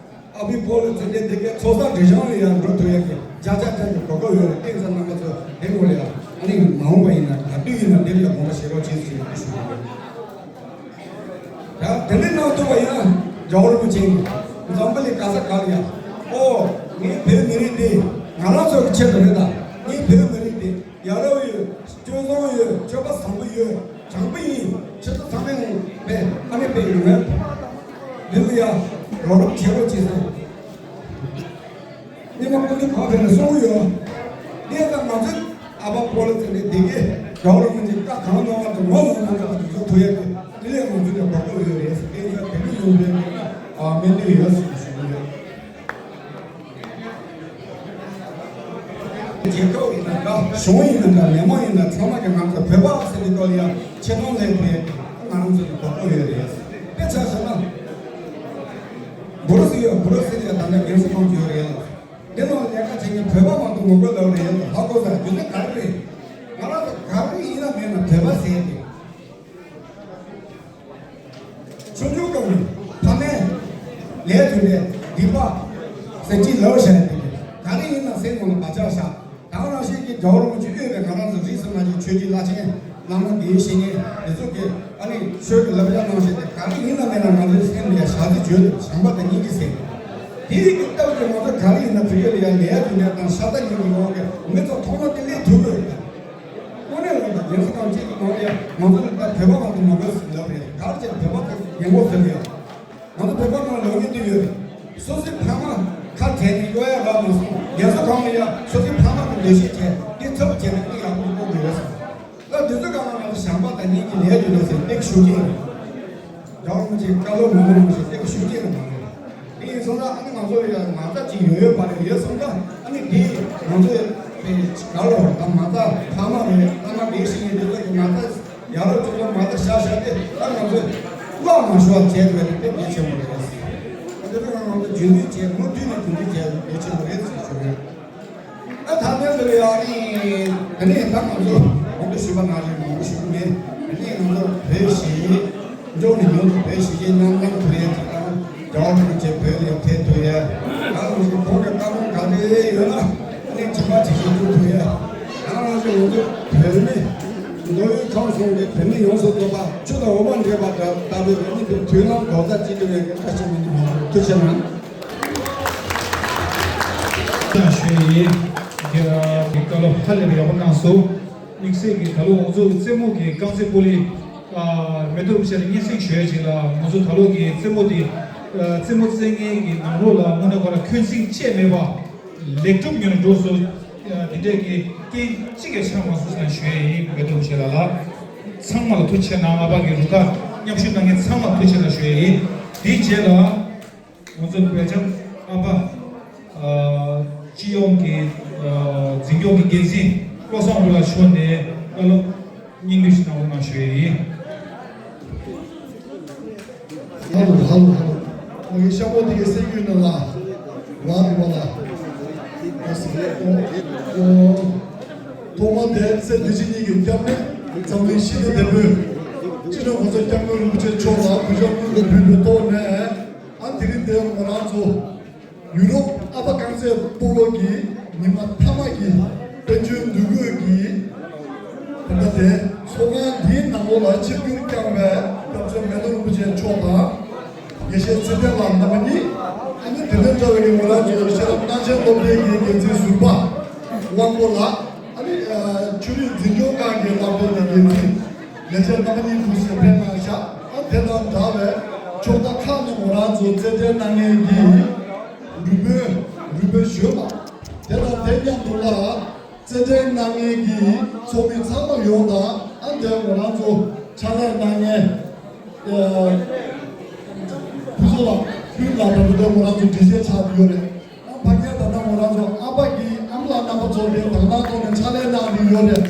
ཨ་ཕའི་སྤོ་ལོ་རྩེད་འགྲན་དེ་གའི་ཚོགས་བསགས་སྒྲིབ་སྦྱང་ལ་ཡང་འགྲོ་ཐུབ་ཡག་གི་བརྒྱ་ཆ་བརྒྱ་གི་གོ་སྐབས་ཡོད་རེད། དེ་ཙང་རྣམ་པ་ཚོ་དེ་སྐོར་ལ་ཡང་ཨ་ནི་མ་འོངས་པ་ཡིན་ན་ག་དུས་ཡིན་ན་དེ་ལ་དགོངས་པ་བཞེས་རོགས་བྱེད་ཟེར་ཞུ་གི་ཡོད། ཡང་དེ་འདྲའི་གནང་ཐུབ་པ་ཡིན་ན་རྒྱལ་བ་རིན་པོ་ཆེ་ནས་འཛམ་བུ་གླིང་ག་ས་ག་ལ་ཡང་ཨོ་ངའི་བོད་མི་རིགས་འདི་ང་རང་ཚོ་གི་ཆེད་དུ་རེད། ད་ངའི་བོད་མི་རིགས་འདི་ཡ་རབས་ཡོད། སྤྱོད་བཟང་ཡོད། སྤྱོད་པ་བཟང་པོ་ཡོད། དྲང་པོ་ཡིན། ཁྱེད་ཚོ་ཚང་མས་ངོ་དཔེ་ཨ་ནི་དཔེ་ཡོད་མེད། འདི་ལ་ཡང་རོགས་རམ་བྱེད་རོགས་བྱེད་ཟེར། སྙེ་མ་ཀུན་ཏུ་གང་ཕེབས་ནས་གསུང་གི་ཡོད། དེ་ལྟར་ང་ཚོས་ཨ་ཕ་སྤོ་ལོ་རྩེད་འགྲན་དེ་གའི་རྒྱལ་བ་རིན་པོ་ཆེ་བཀའ་གང་གནང་བ་དང་ངོ་གནང་བ་དང་དེ་ཚོ་ཐུག་ཡག་གི་དེ་ལས་ང་ཚོ་ལ་གོ་སྐབས་ཡོད་རེད་ཟེར། དེ་ཚོ་དེ་འདྲ་ཡོང་བའི་སྨོན་འདུན་ཡོད་ཟེར་ཞུ་གི་ཡོད། རྒྱལ་ཁབ་ཡིན་ན་འདྲ། གཞུང་ཡིན་ན་འདྲ། མི་མང་ཡིན་ན་ཚང་མ་གི་ང་ཚོ་བོད་པ་ཟེར་གྱི་སྐོར་ལ་ཡང་ཆེ་མཐོང་ལེན་ཐུབ་ཡག་གི་ང་རང་ཚོ་ལ་གོ་སྐབས་ཡོད་རེད། དཔེ་ཆ་བཞག་ན། འབུ་རུ་སི་ཡོད། འབུ་རུ་སི་ལ་ཡང་ད་ལྟ་རྒན་གསོ་ཁང་ཅིག་ཡོད་རེད་ལ། འདི་ནང་ལས་ཀ་བྱེད་མཁན་བོད་པ་མང་པོ་ངོ་རྒོལ་ལབ་རེད་ལ། ཧ་གོ་ས་རྒྱུ་མཚན་ག་རེ་རེད། ང་རང་ཚོ་ག་རེ་ཡིན་ན་མེད་ན་བོད་པ་ཟེར་ཏེ། ཆུང་ཆུང་སྐབས་ནས་ཕ་མས་ལས་དོན་པའི་སྡིག་པ་ཟེར་གྱི་ལབ་བཞག་ཡ་དེ་ག་རེ་ཡིན་ན་སེམས་ནང་ལ་བག་ཆགས་བཞག་ད་ག་ནང་བཞིན་གྱི་རྒྱལ་བ་རིན་པོ་ཆེ་དབུས་པའི་ང་རང་ཚོ་རིས་སུ་མ་ཆད་ཆོས་ཀྱི་བླ་ཆེན་བླ་མ་དགེ་བའི་བཤེས་གཉེན་དེ་ཚོ་གི་ ཨ་ནི་ཆོས་ཀྱི་བསླབ་བྱ་གནང་བཞིན་དེ་ག་རེ་ཡིན་ན་མེད་ན་ང་ཚོའི་སེམས་ལ་ཡ་ཞག་རྩི་བརྗོད་དུ་བྱམས་པ་དང་སྙིང་རྗེ་ཟེར། དེའི་གི་སྟབས་ཀྱིས་ང་ཚོ་ག་རེ་ཡིན་ན་བོད་སྐད་ལ་ཡ་ལས་རྒྱུ་འབྲས་དང་ཤ་སྟག་སྙིང་གི་ངོ་གི་མི་ཚོ་ཐོག་མ་དེ་ལས་ཐུབ་ཡོད། དངོས་གནས་ལ་ཡ་རྒན་གསོ་ཁང་གཅིག་གི་ནང་ལ་ཡ་ང་ཚོ་ལ་ད་བོད་པ་མ་གཏོགས་མ་དགོས་ཟེར་ལབ་རེད། ག་རེ་བྱས་བོད་པ་ཚོ་རྒན་གོག་ཟེར་ཡ། ང་ཚོ་བོད་པ་ནང་ལོགས་ཀྱི་དུས་ཡོད། སོ་སོའི་ཕ་མ་ཁ་བྲལ་ནས་གཡོག་ཡ་རག་མ་སོང་། རྒན་གསོ་ཁང་ལ་ཡ་སོ་སོའི་ཕ་མ་གི་འདོད་ཤེས་བྱས་དེ་ཚབ་བྱས་ནས་ཨི་ཡག་པོ་གཏོང་དགོས་རེད་ཟེར། ད་དེ་ཚོ་གང་ལ་ང་ཚོ་བྱམས་པ་དང་སྙིང་རྗེ་ལས་རྒྱུ་འདུག་ཟེར་སྟེགས་ཤུགས་ཀྱིས། རྒྱལ་བ་རིན་པོ་ཆེའི་བཀའ་སློབ་ངོ་མ་རིན་པོ་ཆེ་སྟེགས་ཤུགས་ཀྱིས་རེད་མ་རེད། དེ་ཡིན་སོང་ཙང་ཨ་ནི་ང་ཚོ་ཡ་མ་རྩ་ཅིག་ཡོད་ཡོད་པ་རེད། ཡོད་སོང་ཙང་ཨ་ནི་དེ་ང་ཚོ་དཔེ་ག་ལ་བར་ད་མ་རྩ་ཕ་མ་རེད། ཕ་མ་དེ་ཞིག་ཡིན་དེ་ཚོ་གི་མ་རྩ་ཡ་རབས་ཚོ་ཚོ་མ་རྩ་བཞག་བཞག་སྟེ་ད་ང་ཚོས་བློ་མ་ཤོར་བ་བྱས་དགོས་ནི་དཔེ་གལ་ཆེན་པོ་རེད། ཨ་དེ་ཚོ་ང་ཚོ་རྒྱུན་མཐུད་བྱས་མུ་མཐུད་ནས་རྒྱུན་མཐུད་བྱས་དགོས་གལ་ཆེན་པོ་རེད་ཟེར་ཞུ་ཡོད། ད་ད་ལྟའི་འདིར་ཡང་ནི་དེ་ནས་ད་ང་ཚོ་གོང་དུ་ཞུས་པ་ནང་བཞིན་མང་པོ་ཞུ་གི་མེད། དེ་ནས་ང་ཚོ་བོད་གཞིས་འཇོག་ནས་ཡོང་དུ་བོད་གཞིས་བྱེས་མཉམ་ལངས་ཐུབ་ཡས་ཅིག་དང་རྒྱལ་བ་རིན་པོ་ཆེ་བོད་ལ་ཡང་ཕེབས་ཐུབ་ཡས། ད་ང་ཚོ་གོང་གི་བཀའ་དགོངས་ག་རེ་ཡོད་ན་ཨ་ནི་དྲི་བ་དྲི་ཞིབ་ཐུབ་ཐུབ་ཡས། ད་ང་ཚོ་ང་ཚོ་བོད་མི་མདོ་དབུས་ཁམས་གསུམ་གྱི་བོད་མི་ཡོངས་སུ་རྫོགས་པ་ཆུ་དང་འོ་མ་འདྲེས་པ་འདྲ་ལྟ་བུའི་ཨ་ནི་བོད་མཐུན་ལམ་རྡོག་རྩ་གཅིག་ཏུ་ཡོད་པའི་བཀྲ་ཤིས་བདེ་ལེགས། ཐུགས་རྗེ་གནང་། ཞུ་ཡི། རྒྱ་གི་བཀའ་སློབ་ཧ་ལས་པའི་ཡག་པོ་གནང་སོང་། དམིགས་བསལ་གྱི་ད་ལོ་ང་ཚོ་རྩེད་མོ་གི་རྐང་རྩེད་སྤོ་ལོའི་ཨ་མེ་ཏོག་རིན་པོ་ཆེ་ལ་སྙན་སེང་ཞུ་ཡ་ཅིག་ལ། ང་ཚོ་ད་ལོ་གི་རྩེད་མོ་འདི་ཨ་རྩེད་མོ་རྩེད་མཁན་གྱི་ནང་ལོགས་ལ་དངོས་གནས་ཁོ་རང་འཁོན་འཛིན་བཅས་མེད་པ་ལེགས་གྲུབ་ངང་ནས་འགྲོ་སོང་། ཨ་དེ་འདྲས་ཀྱི་རྐྱེན་གཅིག་ཀྱང་ཆགས་མ་སོང་ཟེར་ཞུ་ཡ་ཡིན། མེ་ཏོག་རིན་པོ་ཆེ་ལགས་ལ་ཚང་མ་ལ་ཐུགས་རྗེ་གནང་། ཨ་ཕ་གི་རུ་ཁག་མཉམ་ཞུགས་གནང་མཁན་ཚང་མ་ལ་ཐུགས་རྗེ་གནང་ཞུ་ཡ་ཡིན། དེའི་རྗེས་ལ། ང་ཚོ་བོད་ལྗོངས་ཨ་ཕ་ཨ་སྤྱི་ཡོངས་ཀྱི་ཨ་འཛིན་སྐྱོང་གི་འགན་འཛིན་བློ་བཟང་ལགས་ལ་ཞུ་ནས་བཀའ་སློབ་སྙིང་བསྡུས་ཤིག་གནང་རོགས་གནང་ཞུ་ཡས་ཡིན། ཧ་ལོ་ཧ་ལོ་ཧ་ལོ། ངའི་ཤ་མོ་དེ་གའི་སེམས་རྒྱུད་ནང་ལ་ཝ་རི་ཝ་ལ། ཨ་སི་ཨོ་ཨོ། ཐོག་མ་དེ་ཚེ་འདི་ཕྱི་གཉིས་ཀྱི་སྐྱབས་གནས་འཛམ་གླིང་ཞི་བདེ་ལྡན་པའི་སྤྱི་ནོར་གོང་ས་སྐྱབས་མགོན་རིན་པོ་ཆེ་མཆོག་ལ་གུས་ཕྱག་སྔོན་དུ་ཕུལ་བའི་ཐོག་ནས། ཨ་དེ་རིང་འདིར་ང་རང་ཚོ་ཡུ་རོབ་ཨ་ཕ་རྐང་རྩེད་སྤོ་ལོ་གི་ཉི་མ་མཐའ་མ་གི་དཔལ་འབྱོར་འདུ་འགོད་ཀྱི་ད་ལྟ་དེ་ཚོགས་ཁང་འདིའི་ནང་ལོགས་ལ་ཆིབས་བསྒྱུར་བསྐྱངས་པའི་སྐྱབས་རྗེ་མེ་ཏོག་རིན་པོ་ཆེ་མཆོག་དང་། དགེ་བཤེས་ཚེ་བརྟན་ལགས་རྣམ་པ་གཉིས། ཨ་ནི་དེ་དོན་འདྲ་བའི་ང་རང་ཚོའི་ཤེས་རབ་སྣང་ཆེན་སློབ་གྲྭའི་གི་འགན་འཛིན་ཟུར་པ་དབང་པོ་ལགས། ཨ་ནི་ཨ་ཆོས་རིག་འཛིན་སྐྱོང་ཁང་གི་སློབ་གྲྭའི་གི་འགན་འཛིན་ལས་བྱེད་རྣམ་པ་གཉིས་ཐུགས་སུ་ཕེབས་གནང་ཤག་ཨ་དེ་དང་འདྲ་བའི་ཕྱོགས་མཐའ་ཁག་ནས་ང་རང་ཚོ་རྩེད་འགྲན་གནང་མཁན་གྱི་རུ་དཔོན་རུ་དཔོན་གཞོན་པ། དེ་དང་དེ་མཉམ་དུ་ལ་རྩེད་འགྲན་གནང་མཁན་གྱི་ཚོགས་མི་ཚང་མ་ཡོངས་དང་། ཨ་དེ་ང་རང་ཚོ་ཕྱག་ལས་གནང་མཁན་ཨ་བུ་ཚོ་ལ་ཕུལ་ལ་ད་དུ་དེ་ང་རང་ཚོ་འགྲེལ་བཤད་ཆགས་ཀྱི་ཡོད་རེད། ཨ་ཕ་གིར་ད་ལྟ་ང་རང་ཚོ་ཨ་ཕ་གི་ཨ་མ་ལགས་རྣམ་པ་ཚོ་དེ་དང་བླངས་ཐོག་ནས་ཕྱག་ལས་གནང་གི་ཡོད་རེད།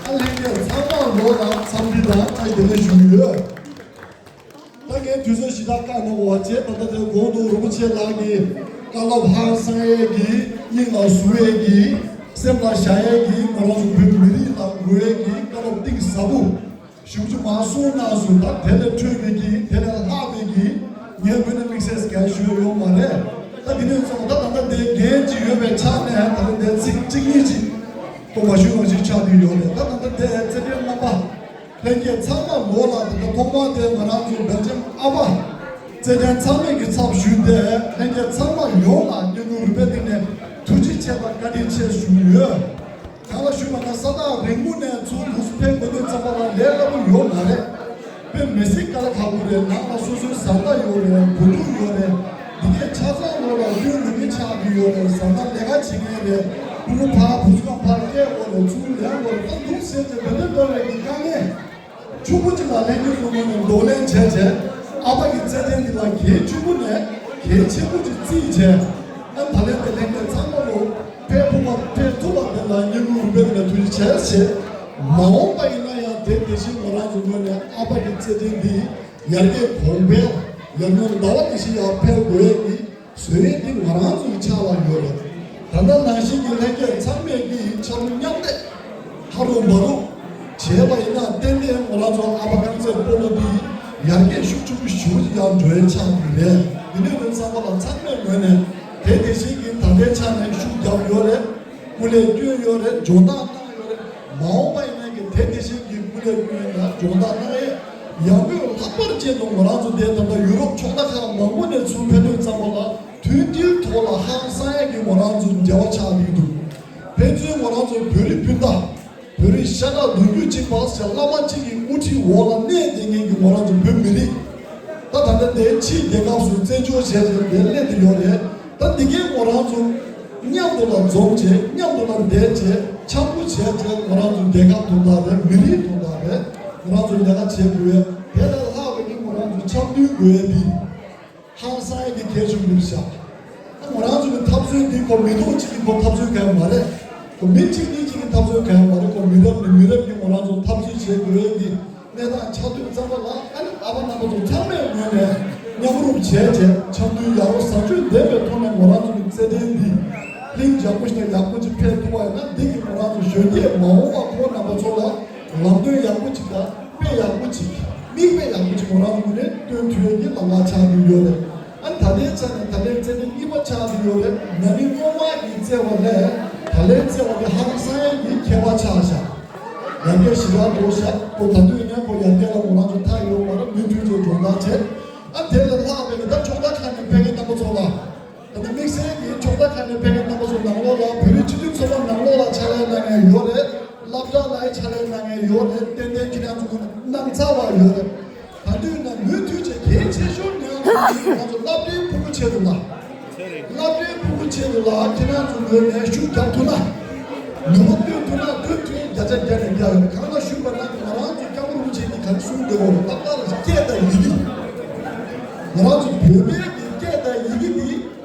ཨ་ལྷན་རྒྱས་ཚང་མ་ལོ་ལ་འཚམས་འདྲི་དང་ཨ་དེ་ལས་ཞུ་གི་ཡོད། ད་ངས་དུས་ཚོད་ཞེ་དྲག་བཀག་གནང་བ་བྱས། ད་ལྟ་དེ་གོང་དུ་རིན་པོ་ཆེ་ལགས་ཀྱི་བཀའ་སློབ་ཧང་སང་ཡས་ཀྱི་སྙིང་ལ་ཟུག་ཡས་ཀྱི་སེམས་ལ་བཞག་ཡས་ཀྱི་ང་རང་ཚོ་བོད་མི་རིགས་ལ་དགོས་ཡས་ཀྱི་བཀའ་སློབ་གཏིང་ཟབ་པོ་ཞེ་པོ་ཅིག་མར་གསུངས་གནང་སོང་། ད་དེ་ལས་འཕྲོས་པའི་གི་དེ་ལས་ལྷག་པའི་གི་ངའི་ངོས་ནས་དམིགས་བསལ་གང་ཞུ་ཡ་ཡོད་མ་རེད། ད་དེ་ནས་བཟུང་ད་ད་ལྟ་འདི་འགན་ཅིག་ཡོད་པའི་ཆ་ནས་ད་ལྟ་འདི་ཚིག་གཅིག་གཉིས་ཅིག་གཏོང་བ་ཞུ་ཡོང་ཞིག་ཆགས་བསྡད་ཡོད་རེད། ད་ད་ལྟ་འདི་རྩེད་འགྲན་རྣམ་པ་ལྷན་རྒྱས་ཚང་མ་ངོ་ལ་དེ་ཐོག་མ་དེ་ང་རང་ཚོ་སྦེལ་ཇམ་ཨ་ཕ་རྩེད་འགྲན་ཚང་མས་ཀྱི་ཚབ་ཞུས་ཏེ་ལྷན་རྒྱས་ཚང་མ་ཡོངས་ལ་སྙན་ཐོ་རུ་སྦེ་སྟེང་ནས་ཐུགས་རྗེ་ཆེ་དང་བཀའ་དྲིན་ཆེ་ཞུ་ཡོད། གང་ལ་ཞུས་པ་ན་ས་ཐག་རིང་པོ་ནས་ཚུར་ལུས་ཕེབས་དགོས་དུས་ཙམ་པ་ལ་ལས་སླ་པོ་ཡོད་མ་རེད། དཔེ་མི་སྲིད་དཀའ་ལས་ཁག་པོ་རེད། ནང་ལ་སོ་སོའི་བཟའ་ཟླ་ཡོད་རེད། བུ་ཕྲུག་ཡོད་རེད། འདི་གས་ཆ་ཚང་ལོ་ལ་སྐྱོན་ལུགས་མི་ཆགས་ཀྱི་ཡོད་རེད། བཟའ་ཟླ་ལས་ཀ་བྱེད་མཁན་རེད། ཕྲུ་གུ་ཕར་བུ་གུ་ཕར་སྐྱེལ་དགོས་རེད། ཚུར་ལེན་དགོས་རེད། ད་འདུག་ཟེར་ཏེ་དེ་འདྲ་འདྲ་བའི་གི་དཀའ་ངལ་ཕྱུག་པོ་ཅིག་ལ་ལྷན་རྒྱས་ཚོ་ངོས་ནས་གདོང་ལེན་བྱས་བྱས། ཨ་ཕ་གི་རྩེད་འགྲན་འདི་ལ་གལ་ཆེན་པོ་ནས་གལ་ཆེན་པོ་ཅིག་བརྩིས་བྱས། ཨ་ད་ལན་དེ་ལྷན་རྒྱས་ཚང་མ་ལོ་ཕེབས་ཐུབ་པ་ཕེབས་ཐུབ་པ་དེ་ལ་སྙིང་ཁུང་རུས་པའི་ནང་ཐུགས་རྗེ་ཆེ་ཞེས། མ་འོངས་པ་ཡིན་ན་ཡང་དེ་དེ་བཞིན་ང་རང་ཚོ་ངོས་ནས་ཨ་ཕ་གི་རྩེད་འགྲན་འདི་ཡར་རྒྱས་གོང་འཕེལ་ཡར་ངོའི་ཟླ་བ་དེ་བཞིན་ཡར་འཕེལ་དགོས་ཡས་ཀྱི་བཟོ་ཡས་འདི་ང་རང་ཚོ་གི་ཕྱག་ལ་ཡོད་རེད། ད་ལྟ་ནང་བཞིན་གྱི་ལྷན་རྒྱས་ཚང་མས་ཀྱི་ཕྱག་རོགས་མཉམ་འདེགས་ཕ་རོགས་མ་རོགས་བྱས་པ་ཡིན་ན་ཏན་ཏན་ང་རང་ཚོ་ཨ་ཕ་རྐང་རྩེད་སྤོ་ལོ་འདི་ཡར་རྒྱས་ཤུགས་ཆེན་པོ་ཞེ་པོ་ཅིག་ཡར་འགྲོ་ཡས་ཆགས་ཀྱི་རེད། འདི་ནས་བཟུང་ཚང་མ་ལ་ཚང་མའི་ངོས་ནས་དེ་དེ་བཞིན་གྱི་ད་ལྟའི་ཆ་ནས་ཤུགས་རྒྱབ་ཡོད་རེད། སྐུ་ལས་བསྐྱོན་ཡོད་རེད། སྦྱོང་བརྡར་གནང་ཡོད་རེད། མ་འོངས་པ་ཡིན་ན་གི་དེ་དེ་བཞིན་གྱི་སྐུ་ལས་བསྐྱོན་ཡ་སྦྱོང་བརྡར་གནང་ཡས་ ཡང་སྒོས་ལྷག་པར་ཅན་དུ་ང་རང་ཚོ་དེ་ད་ལྟ་ཡུ་རོབ་ཕྱོགས་མཐའ་ཁག་མང་པོ་ནས་ཚུར་ཕེབས་དུས་ཙམ་པ་ལ་མཐུན་སྒྲིལ་ཐོག་ལ་ཧང་སང་ཡག་གི་ང་རང་ཚོ་འབྲེལ་བ་ཆགས་བསྡད་འདུག་ཕན་ཚུན་ང་རང་ཚོ་བོད་རིགས་སྤུན་ཟླ། བོད་རིགས་ཤ་ཁྲག་རྡུལ་རྒྱུད་གཅིག་པ་ཟེར་བླ་མ་གཅིག་གི་དབུ་ཁྲིད་འོག་ལ་གནས་བསྡད་མཁན་གྱི་ང་རང་ཚོ་བོད་མི་རིགས། ད་ད་ལྟ་དེའི་ཕྱིའི་རྒྱལ་ཁབ་སུ་བཙན་བྱོལ་བྱས་ཏེ་དེར་སླེབས་ཏེ་ཡོད་རེད། ད་འདི་གའི་ང་རང་ཚོ་མཉམ་དུ་ལ་འཛོམས་བྱས་མཉམ་དུ་ལ་བསྡད་བྱས་འཆམ་པོ་བྱས་བྱས་ང་རང་ཚོ་རྒྱལ་ཁབ་དོན་དག་རེད། མི་རིགས་དོན་དག་རེད། ང་རང་ཚོ་ལས་ཀ་བྱེད་དགོས། དེ་ལས་ལྷག་པའི་གི་ང་རང་ཚོ་འཆམ་མཐུན་དགོས་ཡ་འདི། ཧང་སང་ཡག་གི་གལ་ཆེན་པོ་ཞིག་ད་ང་རང་ཚོ་གི་འཐབ་རྩོད་འདི་ཁོ་མི་ཐོག་གཅིག་གི་ཁོ་འཐབ་རྩོད་གང་ཡང་མ་རེད། ཁོ་མི་གཅིག་གཉིས་གཅིག་གི་འཐབ་རྩོད་གང་ཡང་མ་རེད། ཁོ་མི་རབས་ནས་མི་རབས་ཀྱི་ང་རང་ཚོ་འཐབ་རྩོད་བྱེད་དགོས་ཡག་གི་གནས་སྟངས་ཆགས་དུས་ཙམ་པ་ལ་ཨ་ནི་ཨ་ཕ་རྣམ་པ་ཚོ་ཚང་མས་ངོས་ནས་མཉམ་རུབ་བྱས་བྱས་འཆམ་མཐུན་ཡག་པོ་བཟང་སྤྱོད་ལྡན་པའི་ཐོག་ནས་ང་རང་ཚོ་གི་རྩེད་འགྲན་འདི་ལྷིང་འཇགས་པོ་ཞིག་དང་ཡག་པོ་ཅིག་ཕེབས་ཐུབ་པ་ཡིན་ན་འདི་གི་ང་རང་ཚོ་གཞོན་སྐྱེས་མ་འོངས་པ་ཁོང་རྣམ་པ་ཚོ་ལ་ལམ་སྟོན་ཡག་པོ་ཅིག་དང་དཔེ་ཡག་པོ་ཅིག་མིག་དཔེ་ཡག་པོ་ཅིག་ང་རང་ཚོ་ངོས་ནས་སྟོན་ཐུབ་ཡག་གི་ལམ་ཁ་ཆགས་ཀྱི་ཡོད་རེད། ཨ་ནི་ད་ལྟའི་ཆ་ནས་ད་ལྟའི་རྩེད་འགྲན་གཉིས་པ་ཆགས་ཀྱི་ཡོད་རེད། ན་ནིང་སྔོན་མ་གི་རྩེད་པ་ལས་ད་ལྟའི་རྩེད་པ་དེ་ཧང་སང་ཡག་གི་ཁྱད་པར་ཆགས་ཤག་ཡར་རྒྱས་ཞེ་དྲག་འགྲོ་ཤག་ཁོ་ད་དུས་ནས་ཁོ་ཡར་རྒྱས་ལ་ང་རང་ཚོ་མཐའ་ཡོད་པར་མུ་མཐུད་ཅིག་སྦྱོང་བརྡར་བྱས། ཨ་དེ་ལས་ལྷག་པའི་ནི་ད་ཕྱོགས་མཐའ་ཁག་ནས་ཕེབས་མཁན་རྣམ་པ་ཚོ་ལ། ད་ལྟ་དམིགས་བསལ་གྱིས་ཕྱོགས་མཐའ་ཁག་ནས་ཕེབས་མཁན་རྣམ་པ་ཚོ་ནང་ལོགས་ལ་བོད་རིགས་སྤྱི་མཐུན་ཚོགས་པ་ནང་ལོགས་ལ་ཕྱག་ལས་གནང་མཁན་ཡོད་རེད། སློབ་གྲྭ་ལ་ཕྱག་ལས་གནང་མཁན་ཡོད་རེད། ཏན་ཏན་ཁྱེད་རང་ཚོ་གནང་ཚར་བ་ཡོད་རེད། ད་དུས་ན་མུ་མཐུད་བྱས་གལ་ཆེ་ཤོས་ནི་ང་ཚོ་སློབ་གྲྭའི་ཕྲུ་གུ་ཆེད་དུ་ལ། སློབ་གྲྭའི་ཕྲུ་གུ་ཆེད་དུ་ལ་ཁྱེད་རང་ཚོ་ངོས་ནས་ཤུགས་རྒྱབ་ཐུབ་ན། ནུས་པ་བཏོན་ཐུབ་ན་བཏོན་ཐུབ་ཡིན། བརྒྱ་ཆ་བརྒྱ་ནས་བརྒྱ་ཡོད། གང་ལ་ཞུས་པ་ན་ང་རང་ཚོ་སྐྱབས་མགོན་རིན་པོ་ཆེ་གིས་ག་རེ་གསུངས་འདུག་གོ། ཏག་ཏག་ལ་སྐད་དང་ཡི་གེ། ང་རང་ཚོ་བོད་པའི་གི་སྐད་དང་ཡི་གེ་འདི་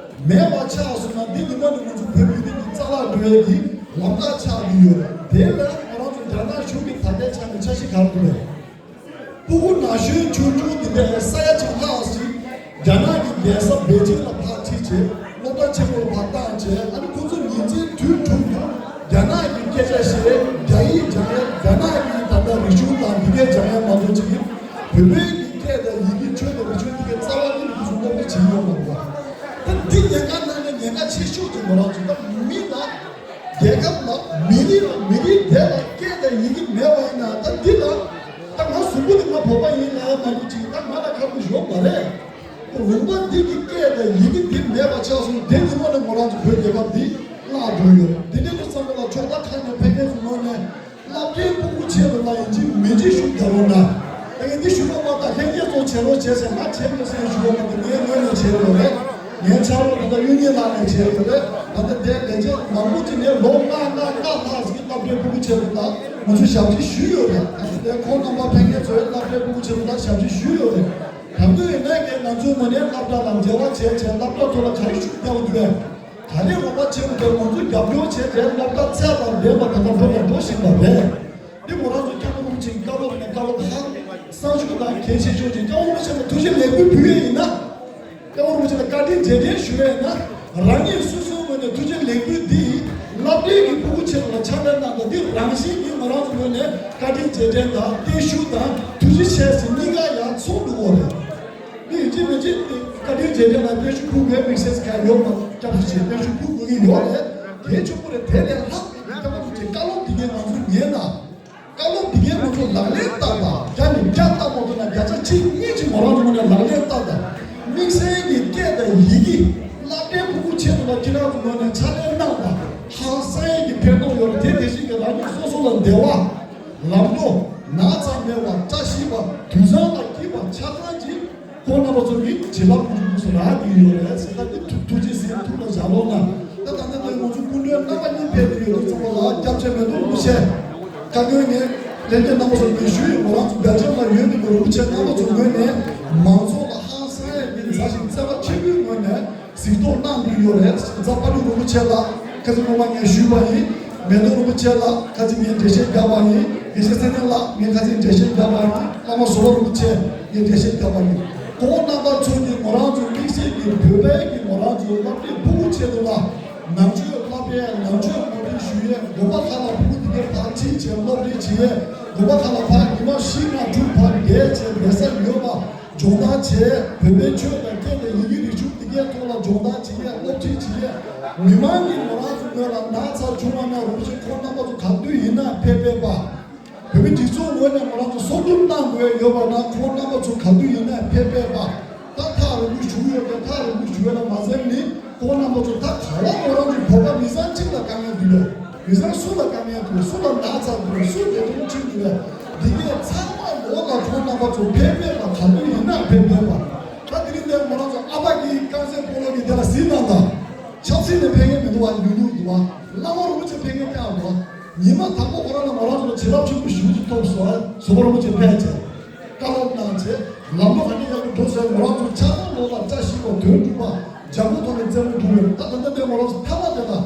མེད་པ་ཆགས་སོང་ན་འདི་ཉི་མ་ནས་ང་ཚོ་བོད་མི་རིགས་ཀྱི་རྩ་བརླག་འགྲོ་ཡས་ཀྱི་ལམ་ཁ་ཆགས་ཀྱི་ཡོད། དེ་ལ་ང་རང་ཚོ་རྒྱ་ནག་གཞུང་གིས་ད་ལྟའི་ཆ་ནས་འཆར་གཞི་ག་རེ་འདུག་རེད། སྤུ་གུ་ན་གཞོན་ཆུང་ཆུང་འདི་འདྲའི་ས་ཡ་གཅིག་ལྷག་ཅིག་རྒྱ་ནག་གི་རྒྱལ་ས་པེ་ཅིང་ལ་ཕར་ཁྲིད་བྱས། སློབ་གྲྭ་ཆེན་མོ་ལ་ཕར་བཏང་བྱས། ཨ་ནི་ཁོ་ཚོ་ཉིན་མཚན་དུས་དྲུག་ཏུ་རྒྱ་ནག་གི་སྐད་ཆ་བཤད། རྒྱ་ཡིག་སྦྱང་ཡ། རྒྱ་ནག་གི་ད་ལྟ་རིག་གཞུང་དང་འདི་གའི་སྦྱང་ཡ་མ་གཏོགས་ཅིག་བོད་པའི་གི་སྐད་དང་ཡི་གེ། ཆོས་དང་རིག་གཞུང་འདི་གའི་རྩ་བ་ནས་ཁོ་ཚོ་སློབ་གྲྭ་བྱེད་ཡོད་མ་རེད་པ། ད་འདི་ཉེན་ཁ་ནང་ནས་ཉེན་ཁ་ཆེ་ཤོས་ཀྱི་ང་རང་ཚོ་ད་མི་ལ། རྒྱལ་ཁབ་ལ་མི་རིགས་ལ་མི་རིགས་དེ་ལ་སྐད་དང་ཡི་གེ་མེད་པ་ཡིན་ན། ད་འདི་ལ་ད་ང་གཟུགས་པོ་དེ་ང་བོད་པ་ཡིན་ལབ་ཡ་མ་གཏོགས་ཅིག་ད་ང་ལ་ཁག་པོ་ཡོད་མ་རེད། ལུང་པ་འདི་གི་སྐད་དང་ཡི་གེ་འདི་མེད་པ་ཆགས་སོང་། དེ་ཉིན་མོ་ནས་ང་རང་ཚོ་བོད་རྒྱལ་ཁབ་འདི་བརླག་འགྲོ་ཡོད། དེ་འདྲ་དུས་ཙམ་པ་ལ་ཕྱོགས་མཐའ་ཁག་ནས་ཕེབས་མཁན་ཚོ་ངོས་ནས། སློབ་གྲྭའི་ཕྲུ་གུ་ཆེད་དུ་ལ་ཡིན་གཅིག་མིན་གཅིག་ཤུགས་རྒྱག་རོགས་གནང་། ད་ངས་འདི་ཞུ་བ་མ་གཏོགས་ལྷན་རྒྱས་ཚོ་བྱེད་རོགས་བྱེད་ཟེར་ང་བྱེད་མི་སྲིད་ཞུ་བ་མ་གཏོགས་ངའི་ངོས་ནས་བྱེད་རོགས་རེད། ངའི་ཕྱག་རོགས་ད་ལྟ་གཡུ་ཉིན་ལགས་ནས་བྱེད་ཡོད་རེད། ད་ལྟ་དེ་ལས་བྱེད་མང་པོ་ཅིག་ནས་ལོ་ལྔ་ལྔ་ལྔ་ལྷག་ཅིག་སློབ་གྲྭའི་ཕྲུ་གུ་ཆེད་དུ་ལ་ང་ཚོས་ཞབས་ཕྱི་ཞུས་ཡོད་རེད། ད་ལྟ་ཁོང་རྣམ་པ་ཕན་ངེས་ཚོས་སློབ་གྲྭའི་ཕྲུ་གུ་ཆེད་དུ་ལ་ཞབས་ཕྱི་ཞུས་ཡོད་རེད། དང་པོ་ཡིན་ན་ངས་ང་ཚོའི་ངོས་ནས་སློབ་གྲྭ་དང་འབྲེལ་བ་བྱས་བྱས་སློབ་གྲྭ་ཚོ་ལ་ག་རེ་ཤུགས་རྒྱག་དགོས་རེད། ག་ནས་རོགས་པ་བྱེད་དགོས་དེ་ང་ཚོ་རྒྱབ་སྐྱོར་བྱས་ཏེ་སློབ་གྲྭ་ཚད་དང་ལྡན་པ་དེ་དང་འགྲོ་དང་འགྲོ་བཞིན་པ་རེད། འདི་ང་རང་ཚོ་སྐྱབས་མགོན་རིན་པོ་ཆེའི་བཀའ་སློབ་ནས་བཀའ་སློབ་ཧ་སང་ཞུ་དང་གལ་ཆེ་ཤོས་ཅིག་སྐྱབས་མགོན་རིན་པོ་ཆེ་ལ་ཐུགས་རྗེ་ལེགས་འབུལ་ཕུལ་ཡས་ཡིན་ན། སྐྱབས་མགོན་རིན་པོ་ཆེ་ལ་བཀའ་དྲིན་རྗེས་དྲན་ཞུ་ཡས་ཡིན་ན། རང་ཉིད་སོ་སོའི་ངོས་ནས་ཐུགས་རྗེ་ལེགས་འབུལ་འདི་སློབ་གྲྭའི་གི་ཕྲུ་གུ་ཆེད་དུ་ལ་ཕྱག་ལས་གནང་དང་འདི་རང་བཞིན་གྱིས་ང་རང་ཚོ་ངོས་ནས་བཀའ་དྲིན་རྗེས་དྲན་དང་བརྟན་བཞུགས་དང་ཐུགས་རྗེ་ཆེ་ཟེར་གཉིས་ཀ་ཡང་ཚོགས་འདུ་འོག་རེད། མི་ཡིན་གཅིག་མིན་གཅིག་བཀའ་དྲིན་རྗེས་དྲན་ལ་བརྟན་བཞུགས་ཕུལ་དགོས་དམིགས་བསལ་གང་ཡོད་མ་སྐྱབས་སུ་མཆི། བརྟན་བཞུགས་ཕུལ་དགོས་ཀྱི་ཡོད་རེད། དེ་ཆོག་གི་རེད། དེ་ལས་ལྷག་པའི་སྐྱབས་མགོན་རིན་པོ་ཆེའི་བཀའ་སློབ་འདི་གའི་ང་ཚོ་ཉན་ན། བཀའ་སློབ་འདི་གའི་ང་ཚོ་ལག་ལེན་བསྟར་དང་། བརྒྱ་ནས་བརྒྱ་བསྟར་མ་ཐུབ་ན་བརྒྱ་ཆ་གཅིག་གཉིས་ཅིག་མོ་རང་ཚོ་ངོས་ནས་ལག་ལེན་བསྟར་དང་། དམིགས་བསལ་གྱི་སྐད་དང་ཡི་གེ་སློབ་གྲྭའི་ཕྲུ་གུ་ཆེད་དུ་ལ་ཁྱེད་རང་ཚོ་ངོས་ནས་ཕྱག་ལས་གནང་དང་། ཧང་སང་ཡས་ཀྱི་ཕན་ཐོགས་ཡོད་རེད། དེ་དེ་བཞིན་གྱི་རང་ཉིད་སོ་སོ་ལ་བདེ་བ། ལམ་འགྲོ། ན་ཚ་མེད་པ། བཀྲ་ཤིས་པ། དུས་བཟང་ལ་སྐྱིད་པ་ཆ་ཚང་ཅིག་ཁོང་རྣམ་པ་ཚོ་གི་བྱིན་རླབས་ཀྱི་ཡོང་སུ་རག་གི་ཡོད་རེད་ཟེར། ད་འདི་ཐུགས་ཐུགས་རྗེ་ཆེ། ཐུགས་ལ་བཞག་རོགས་གནང་། ད་ད་ལྟ་ང་ཚོ་སྐུ་མགྲོན་རྣམ་པ་གཉིས་ཕེབས་ཏེ་ཡོད་དུས་ཙམ་པ་ལ་སྐྱབས་རྗེ་མེ་ཏོག་རིན་པོ་ཆེ་བཀའ་བསྒོ་ངས་ལྷན་རྒྱས་རྣམ་པ་ཚོ་ལ་ཞུས་ཡོད། ང་རང་ཚོ་སྦེལ་ཇམ་ལ་ཡོད་པའི་རིན་པོ་ཆེ་རྣམ་པ་ཚོ་ངོས་ནས་མང་ཚོགས་ལ་ཧང་སང་ཡས་ཀྱི་མཛའ་ཞིང་བརྩེ་བ་ཆེན་པོའི་ངོས་ནས། གཟིགས་རྟོག་གནང་གི་ཡོད་རེད། རྫ་དཔལ་སྤྲུལ་རིན་པོ་ཆེ་ལགས་ཁ་ཅིག་སྔོན་མ་ངས་ཞུས་པ་ཡིན། མེ་ཏོག་རིན་པོ་ཆེ་ལགས་ཁ་ཅིག་ངས་འགྲེལ་བཤད་བརྒྱབ་པ་ཡིན། དགེ་བཤེས་ཚེ་བརྟན་ལགས་ངས་ཁ་ཅིག་འགྲེལ་བཤད་བརྒྱབ་པ་ཡིན། བླ་མ་བཟོ་པ་རིན་པོ་ཆེ་ངས་འགྲེལ་བཤད་བརྒྱབ་པ་ཡིན། ཁོང་རྣམ་པ་ཚོ་གིས་ང་རང་ཚོ་དམིགས་བསལ་གྱི་བོད་པའི་གི་ང་རང་ཚོ་སློབ་གྲྭའི་ཕྲུ་གུ་ཆེད་དུ་ལ་ནང་ཆོས་བསླབ་པའི་ནང་ཆོས་ངོ་སྤྲོད་ཞུ་ཡས། དགོན་པ་ཁག་ལ་ཕྲུ་གུ་དེ་གའི་ཕར་ཁྲིད་བྱས་སློབ་ཁྲིད་བྱེད་ཡས། དགོན་པ་ཁག་ལ་ཕར་ཉི་མ་བཞི་ལྔ་དྲུག་ཕར་བསྡད་བྱས་ལས་ས་ཡོད་པ། སྦྱོང་བརྡར་བྱས། བོད་པའི་ཆོས་དང་སྐད་དང་ཡི་གེ་རིག་གཞུང་འདི་གའི་ཐོག་ལ་སྦྱོང་བརྡར་བྱེད་ཡས། སློབ་ཁྲིད་བྱེད་ཡས། མི་མང་གིས་ང་རང་ཚོ་ངོས་ལ་ན་ཚ་བྱུང་བ་ན་རིན་པོ་ཆེ་ཁོང་རྣམ་པ་ཚོ་ག་དུས་ཡིན་ན་ཕེབས་ཕེབས་པ། བོད་ བོད་མི་སྒྲིག་འཛུགས་ངོས་ནས་ང་རང་ཚོ་སྲོག་ཁྲིམས་གནང་དགོས་ཡོད་པ་ན། ཁོང་རྣམ་པ་ཚོ་ག་དུས་ཡིན་ན་ཕེབས་ཕེབས་པ། ད་ཐག་རིང་པོ་བཞུགས་ཡོད་པས་ཐག་རིང་པོ་བཞུགས་ཡོད་ན་མ་ཟད་ནི། ཁོང་རྣམ་པ་ཚོ་ད་ག་རང་ང་རང་ཚོའི་བོད་པ་མི་ཚང་གཅིག་ལ་དཀའ་ངལ་འདུག་ཡོད། མི་ཚང་སུ་ལ་དཀའ་ངལ་འདུག་སུ་ལ་ན་ཚ་འདུག་སུ་བདེ་སྡུག་ཅིག་འདུག་འདི་གས་ཚང་མ་ལོག་ལ་ཁོང་རྣམ་པ་ཚོ་ཕེབས་ཕེབས་པ། ག་དུས་ཡིན་ན་ཕེབས་ཕེབས་པ། ད་དེ་རིང་འདིར་ང་རང་ཚོ་ཨ་ཕ་གི་རྐང་རྩེད་སྤོ་ལོ་གི་དེ་ལ་གཟིགས་གནང་དང་། ཆབ་སྲིད་ནས་ཕེབས་མཁན་མི་འདུག་བ། ཉུང་ཉུང་འདུག་བ། བླ་མ་རིན་པོ་ཆེ་ཕེབས་མཁན་ཕེབས་འདུག་བ། ཉི་མ་དང་པོ་ཁོ་རང་ལ་ང་རང་ཚོ་ལ་བྱིན་རླབས་ཆེན་པོ་ཞེ་པོ་ཅིག་ཐོབ་སོང་། ཟུར་པ་རིན་པོ་ཆེ་ཕེབས་བྱས། བཀའ་སློབ་གནང་བྱས། ལམ་ལུགས་ག་འདྲ་ཡག་པོ་འགྲོ་སོང་། ང་རང་ཚོ་ཆ་ཚང་ལོག་ལ་བཀྲ་ཤིས་པ་དོན་འགྲུབ་པ། འཇམ་པོ་ཐོག་ནས་རྩེད་མོ་འགྲོ་བའི། ད་ད་ལྟ་དེ་ང་རང་ཚོ་ཐ་མ་དེ་དང་།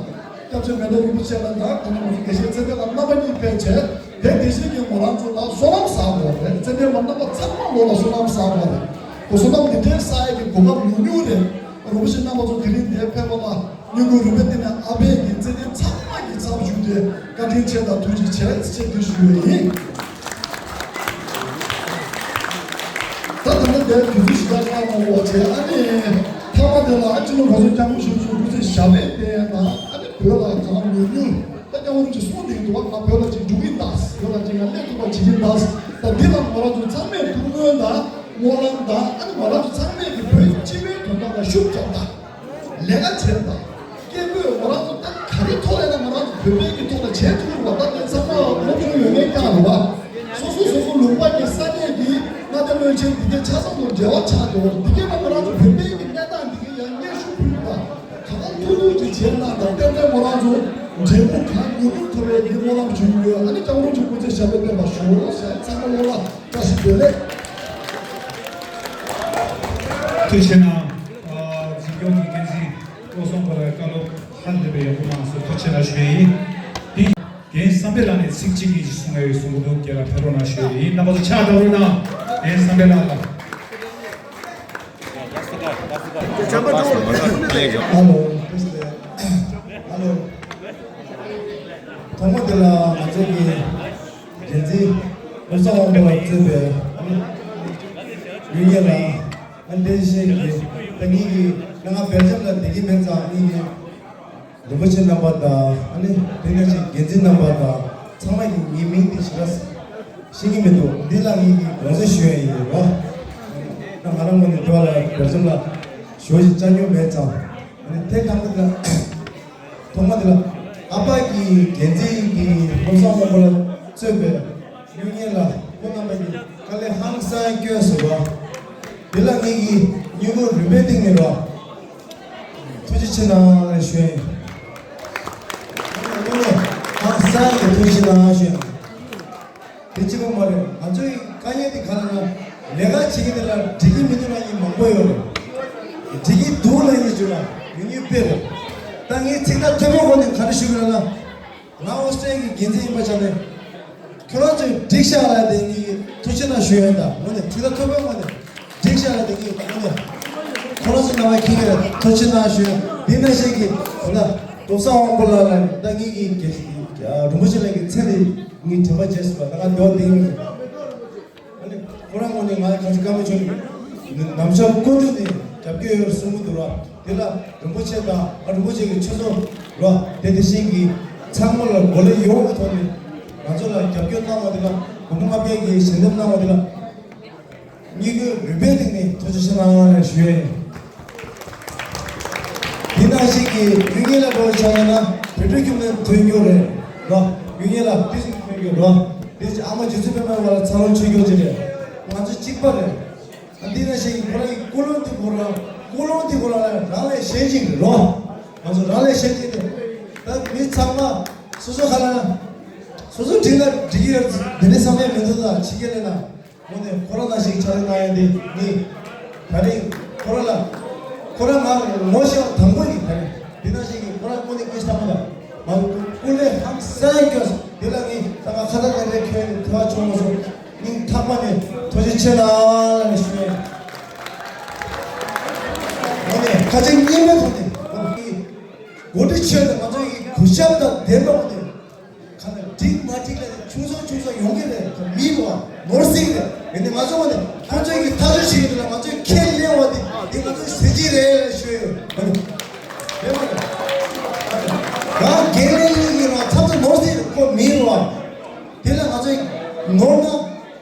སྐྱབས་རྗེ་མཎྜལ་རིན་པོ་ཆེ་ལ་དང་། ད་ནང་ང་ཚོ་དགེ་བཤེས་ཚེ་བརྟན་ལགས་རྣམ་པ་གཉིས་ཕེབས་བྱས། དེ་དེ་བཞིན་གྱི་ང་རང་ཚོ་ལ་བསོད་ནམས་བསགས་དགོས་རེད། རྩེད་འགྲན་པ་རྣམ་པ་ཚང་མ་ལོག་ལ་བསོད་ནམས་བསགས་དགོས་རེད། བསོད་ནམས་འདི་འདྲའི་བསགས་ཡས་ཀྱི་གོ་སྐབས་ཉུང་ཉུང་རེད། རིན་པོ་ཆེ་རྣམ་པ་ཚོ་དེ་རིང་འདིར་ཕེབས་པ་ལ་སྙིང་ཁུང་རུས་པའི་གཏིང་ནས་ཨ་ཕའི་གི་རྩེད་འགྲན་ཚང་མ་གི་ཚབ་ཞུས་ཏེ་བཀའ་དྲིན་ཆེ་དང་ཐུགས་རྗེ་ཆེ་ཞེས་དེ་ཞུ་བ་ཡིན། ད་ད་ལྟ་འདིར་དུས་ཚོད་ཞེ་དྲག་བཏང་མ་དགོས་པ་བྱས། ཨ་ནི་མཐའ་མ་དེ་ལ་ཨ་ཅི་ལོ་གོང་ས་སྐྱབས་མགོན་ཆེན་པོ་མཆོག་སྐུ་ཚེ་ཞབས་པད་བརྟན་དང་། ཨ་ནི་བོད་ལ་གང་མྱུར་མྱུར། ད་སྐྱབས་མགོན་ཆེན་པོ་གསུངས་བསྡད་འདུག་བ། ང་བོད་ལ་ཅིག་འགྲོ་གི་ཡིན་ད། བོད་ལ་ཅིག་ང་སླེབས་ཐུབ་པ་བྱེད་ཀྱི་ཡིན་ད། ད་འདི་ལ་ང་རང་ཚོ་ཚང་མས་ཐུགས་སྨོན་དང་སྨོན་ལམ་དང་། ཨ་ནི་ང་རང་ཚོ་ཚང་མས་ཀྱི་བོད་སྤྱི་པའི་དོན་དག་ལ་ཤུགས་རྒྱབ་དང་། ལས་ཀ་བྱེད་དང་། སྐད་འབོད་ང་རང་ཚོ་ད་ག་རེ་ཐོག་ལས་ན་ང་རང་ཚོ་བོད་པའི་གི་ཐོག་ལ་བྱེད་ཐུབ་པ། ད་དེ་ཚང་མ་སློབ་སྦྱོང་ཡོད་མཁན་རྐྱང་རེད་བ། སོ་སོ་སོ་སོ་ལུང་པ་གི་ས་གནས་ཀྱི་མངའ་སྡེ་བློན་ཆེན་འདི་གའི་ཆ་ཚང་དང་འབྲེལ་བ་ཆགས་འགྲོ་བ། འདི་གའི་ནང་ང་རང་ཚོ་བོད་པའི་གི་གནས་སྟངས་འདི་གའི་ཡང་སྙན་ཞུ་ཕུལ་བ། གང་ཐུབ་ཐུབ་ཀྱིས་བྱས་ན་དང་། ཏན་ཏན་ཁོ་རང་ཚོ་འབྲས་བུ་གང་མྱུར་མྱུར་ཐོབ་པའི་གི་སྨོན་ལམ་ཞུ་གི་ཡོད། ཨ་ནི་སྐྱབས་མགོན་ཆེན་པོ་སྐུ་ཚེ་ཞབས་པད་བརྟན་པར་ཤོག་ཟེར། ཚང་མ་བློ་ལ་བཀྲ་ཤིས་བདེ་ལེགས། ཐུགས་རྗེ་གནང་། ཨ། འཛིན་སྐྱོང་གི་འགན་འཛིན་བློ་བཟང་པ་ལགས་བཀའ་སློབ་ཧ་ལས་པའི་ཡག་པོ་གནང་སོང་། ཐུགས་རྗེ་གནང་ཞུ་ཡི་ཡིན། དེ་རྒན་བསམ་འཕེལ་ལགས་ནས་ཚིག་གཅིག་གཉིས་ཤིག་གསུང་ཡ་ཡོད་གསུང་གི་འདུག་རྒན་ལགས་ཕེབས་རོགས་གནང་ཞུ་ཡི་ཡིན། རྣམ་པ་ཚོ་ཕྱག་བརྡབ་རོགས་གནང་། རྒན་བསམ་འཕེལ་ལགས་ལ། ཨ་ལོ། བཀྲ་ཤིས་བདེ་ལེགས། ཨ་ལོ། ཐོག་མ་དེ་ལ་ང་ཚོ་གི་འགན་འཛིན་བློ་བཟང་དབང་པོ་ལགས་གཙོས་པའི་ཨ་ནི་ཡུལ་ངེས་ལ། ཨ་ནི་དེ་བཞིན་གྱི་ད་ངེད་ཀྱི་ང་སྦེལ་ཇམ་ལ་བསྡད་ཀྱི་མེད་ཙང་། ངེད་ཀྱི་རིན་པོ་ཆེ་རྣམ་པ་དང་། ཨ་ནི་དེ་ནང་བཞིན་འགན་འཛིན་རྣམ་པ་དང་། ཚང་མ་གི་ངའི་མིང་དེ་ཞེ་དྲག་ཤེས་ཀྱི་མི་འདུག་འདི་ལ་ངེད་ཀྱི་དགོངས་སེལ་ཞུ་ཡ་ཡིན་རོ། ད་ང་རང་ངོས་ནས་དེ་བ་ལ་སྦེལ་ཇམ་ལ་ཞོ་ཞིག་བཅར་མྱོང་མེད་ཙང་། ཨ་ནི་དེ་གང་གི་ད་ཐོག་མ་དེ་ལ་ཨ་ཕ་གི་འགན་འཛིན་གྱི་བློ་བཟང་དབང་པོ་ལགས་གཙོས་པའི་ཡུལ་ངེས་ལ་ཁོང་རྣམ་པ་གི་དཀའ་ལས་ཧང་སང་བསྐྱོན་ཟེར་བ། དེ་ལ་ངེད་ཀྱི་སྙིང་ཁུང་རུས་པའི་གཏིང་ནས་རོ། ཐུགས་རྗེ་ཆེ་གནང་ཞུ་ཡིན། དངོས་གནས་ཧང་སང་གི་ཐུགས་རྗེ་གནང་ཞུ་ཡིན། དེ་གཅིག་པོ་མ་རེད། ང་ཚོའི་དཀའ་ངལ་དེ་ག་ལ་ན། ལས་ཀ་བྱེད་ཀྱི་དེ་ལ་འགྲིག་གི་མི་འདུག་ལབ་མཁན་མང་པོ་ཡོད་རེད། འགྲིག་གི་འདུག་ལབ་མཁན་བྱུང་ན་ཡོང་མཁན་དཔེ་རེད། ད་ངས་ཚིག་ཐག་མཐོན་པོའི་སྒོ་ནས་ག་རེ་ཞུ་དགོས་ལབ་ན། ང་ཨོ་སི་ཀྲི་ཡ་གི་འགན་འཛིན་ཡིན་པ་ཆ་ནས། ཁྱོད་རང་ཚོས་འགྲིག་ཤག་ལབ་དེ་ངས་ཐུགས་རྗེ་གནང་ཞུ་ཡ་ཡིན། ད་དངོས་གནས་ཚིག་ཐག་མཐོན་པོའི་ངོས་ནས་འགྲིག་ཤག་ལབ་དེ་ངས་ད་དངོས་གནས་ཁོ་རང་ཚོ་རྣམ་པ་མཁྱེན་གྱི་རེད། ཐུགས་རྗེ་གནང་ཞུ་ཡ། དེ་ནང་བཞིན་གྱི་ད་བློ་བཟང་དབང་པོ་ལགས་ལ་ད་ངེད་ཀྱི་རིན་པོ་ཆེ་ལགས་ཀྱི་མཚན་ནས་ངས་དྲན་པ་བརྗེད་སོང་བ། ད་ང་འདོད་དེ་ཡིན། ཨ་ནི་ཁོ་རང་ངོས་ནས་ང་ག་ཚོད་བཀའ་མོལ་བྱུང་། ནམ་ཞག་ཀུན་ཏུ་ནས་རྒྱབ་སྐྱོར་ཡོད་གསུང་གི་འདུག་ར། དེ་ལ་རིན་པོ་ཆེ་དང་ཨ་རིན་པོ་ཆེ་གི་ཆོས་ཚོགས་ར། དེ་དེ་བཞིན་གྱི་ཚང་མ་ལ་གོ་ལའི་ཡོངས་ཀྱི་ཐོག་ནས་ང་ཚོ་ལ་རྒྱབ་སྐྱོར་གནང་བ་དེ་ལ། དགོངས་པ་ལྔ་བརྒྱ་གི་ཞལ་འདེབས་གནང་བ་དེ་ལ། སྙིང་ཁུང་རུས་པའི་གཏིང་ནས་ཐུགས་རྗེ་ཆེ་གནང་ཞུ་ཡ་ཡིན། དེ་ནང་བཞིན་གྱི་ཡུལ་ངེས་ལ་འགྲོ་བའི་ཆ་ཡིན་ན་བོད་ཕྲུག་ཁྱིམ་ནས་ཐོན་རྒྱུ་རེད་ར། ཡུལ་ངེས་ལ་ཏི་སི་ཐོན་རྒྱུ་ར། དེ་ཨ་མ་རྗེ་བཙུན་པད་མའི་དབང་ལ་འཚར་ལོངས་བྱུང་རྒྱུ་ཅིག་རེད། ང་ཚོ་གཅིག་པ་རེད། ཨ་འདི་ནང་བཞིན་གྱི་ཁོ་རང་གི་ཀུན་སློང་དེ་ཁོ་རང་ཀུན་སློང་དེ་ཁོ་རང་ལ་རང་ལས་གཞན་གཅིག་རེད་རོ། ང་ཚོ་རང་ལས་གཞན་གཅིག་རེད། ད་མི་ཚང་མ་སོ་སོ་ཁ་ལ་སོ་སོ་འགྲིག་ན་འགྲིག་གི་ཡོད། འདི་འདྲའི་བསམ་ཡས་མི་འདུག་ད་ཕྱི་རྒྱལ་ལས་ན། དངོས་གནས་ཁོ་རང་ནང་བཞིན་ཕྱག་ལས་གནང་ཡ་འདི་ནི། ད་རེས་ཁོ་རང་ལ་ཁོ་རང་ང་ངོ་ཤེས་པ་དང་པོ་ཡིན། ད་རེས་འདི་ནང་བཞིན་གྱི་ཁོ་རང་དངོས་གནས་སྐད་ཆ་དང་པོ་ལ་ང་ཀུན་ལས་ཧང་སང་སྐྱོ་སོང་། འདི་ལ་ངས་ད་ང་ཁ་ད་ད་རེས་ཁྱོད་ནས་ཐོས་པ་བྱུང་མ་སོང་། སྙིང་ཐག་པ་ནས་ཐུགས་རྗེ་ཆེ་གནང་ལབ་ནས་ཞུ་ཡ་ཡིན། དངོས་གནས་ཁ་ཆེ་སྙན་མོའི་ཐོག་ནས་ང་ཚོ་གི་འགོ་ཁྲིད་ཆོས་དང་ང་ཚོ་གི་གུས་ཞབས་དང་ལྡན་པ་ནས། ཁ་ན་འགྲིག་མ་འགྲིག་ལ་ཆུང་ཚང་ཆུང་ཚང་ཡོང་གི་རེད། མི་བ་ནོར་སྲིད་རེད། ཡིན་ནའི་ང་ཚོ་ངོས་ནས་ཁོ་ཚོས་ཀྱི་ཐག་གཅོད་བྱེད་ཀྱི་འདུག་ལ། ང་ཚོས་ཁས་ལེན་བ་དེ་འདི་ང་ཚོའི་གཟི་བརྗིད་རེད་ལ་ཞུ་ཡོད། རེད་མ་རེད། རང་འགན་ལེན་ལེན་གྱི་རང་ཚབ་ཚུབ་ནོར་སྲིད་རེད། ཁོ་མི་རུ་བ་དེ་ལ་ང་ཚོས་ ནོར་ན།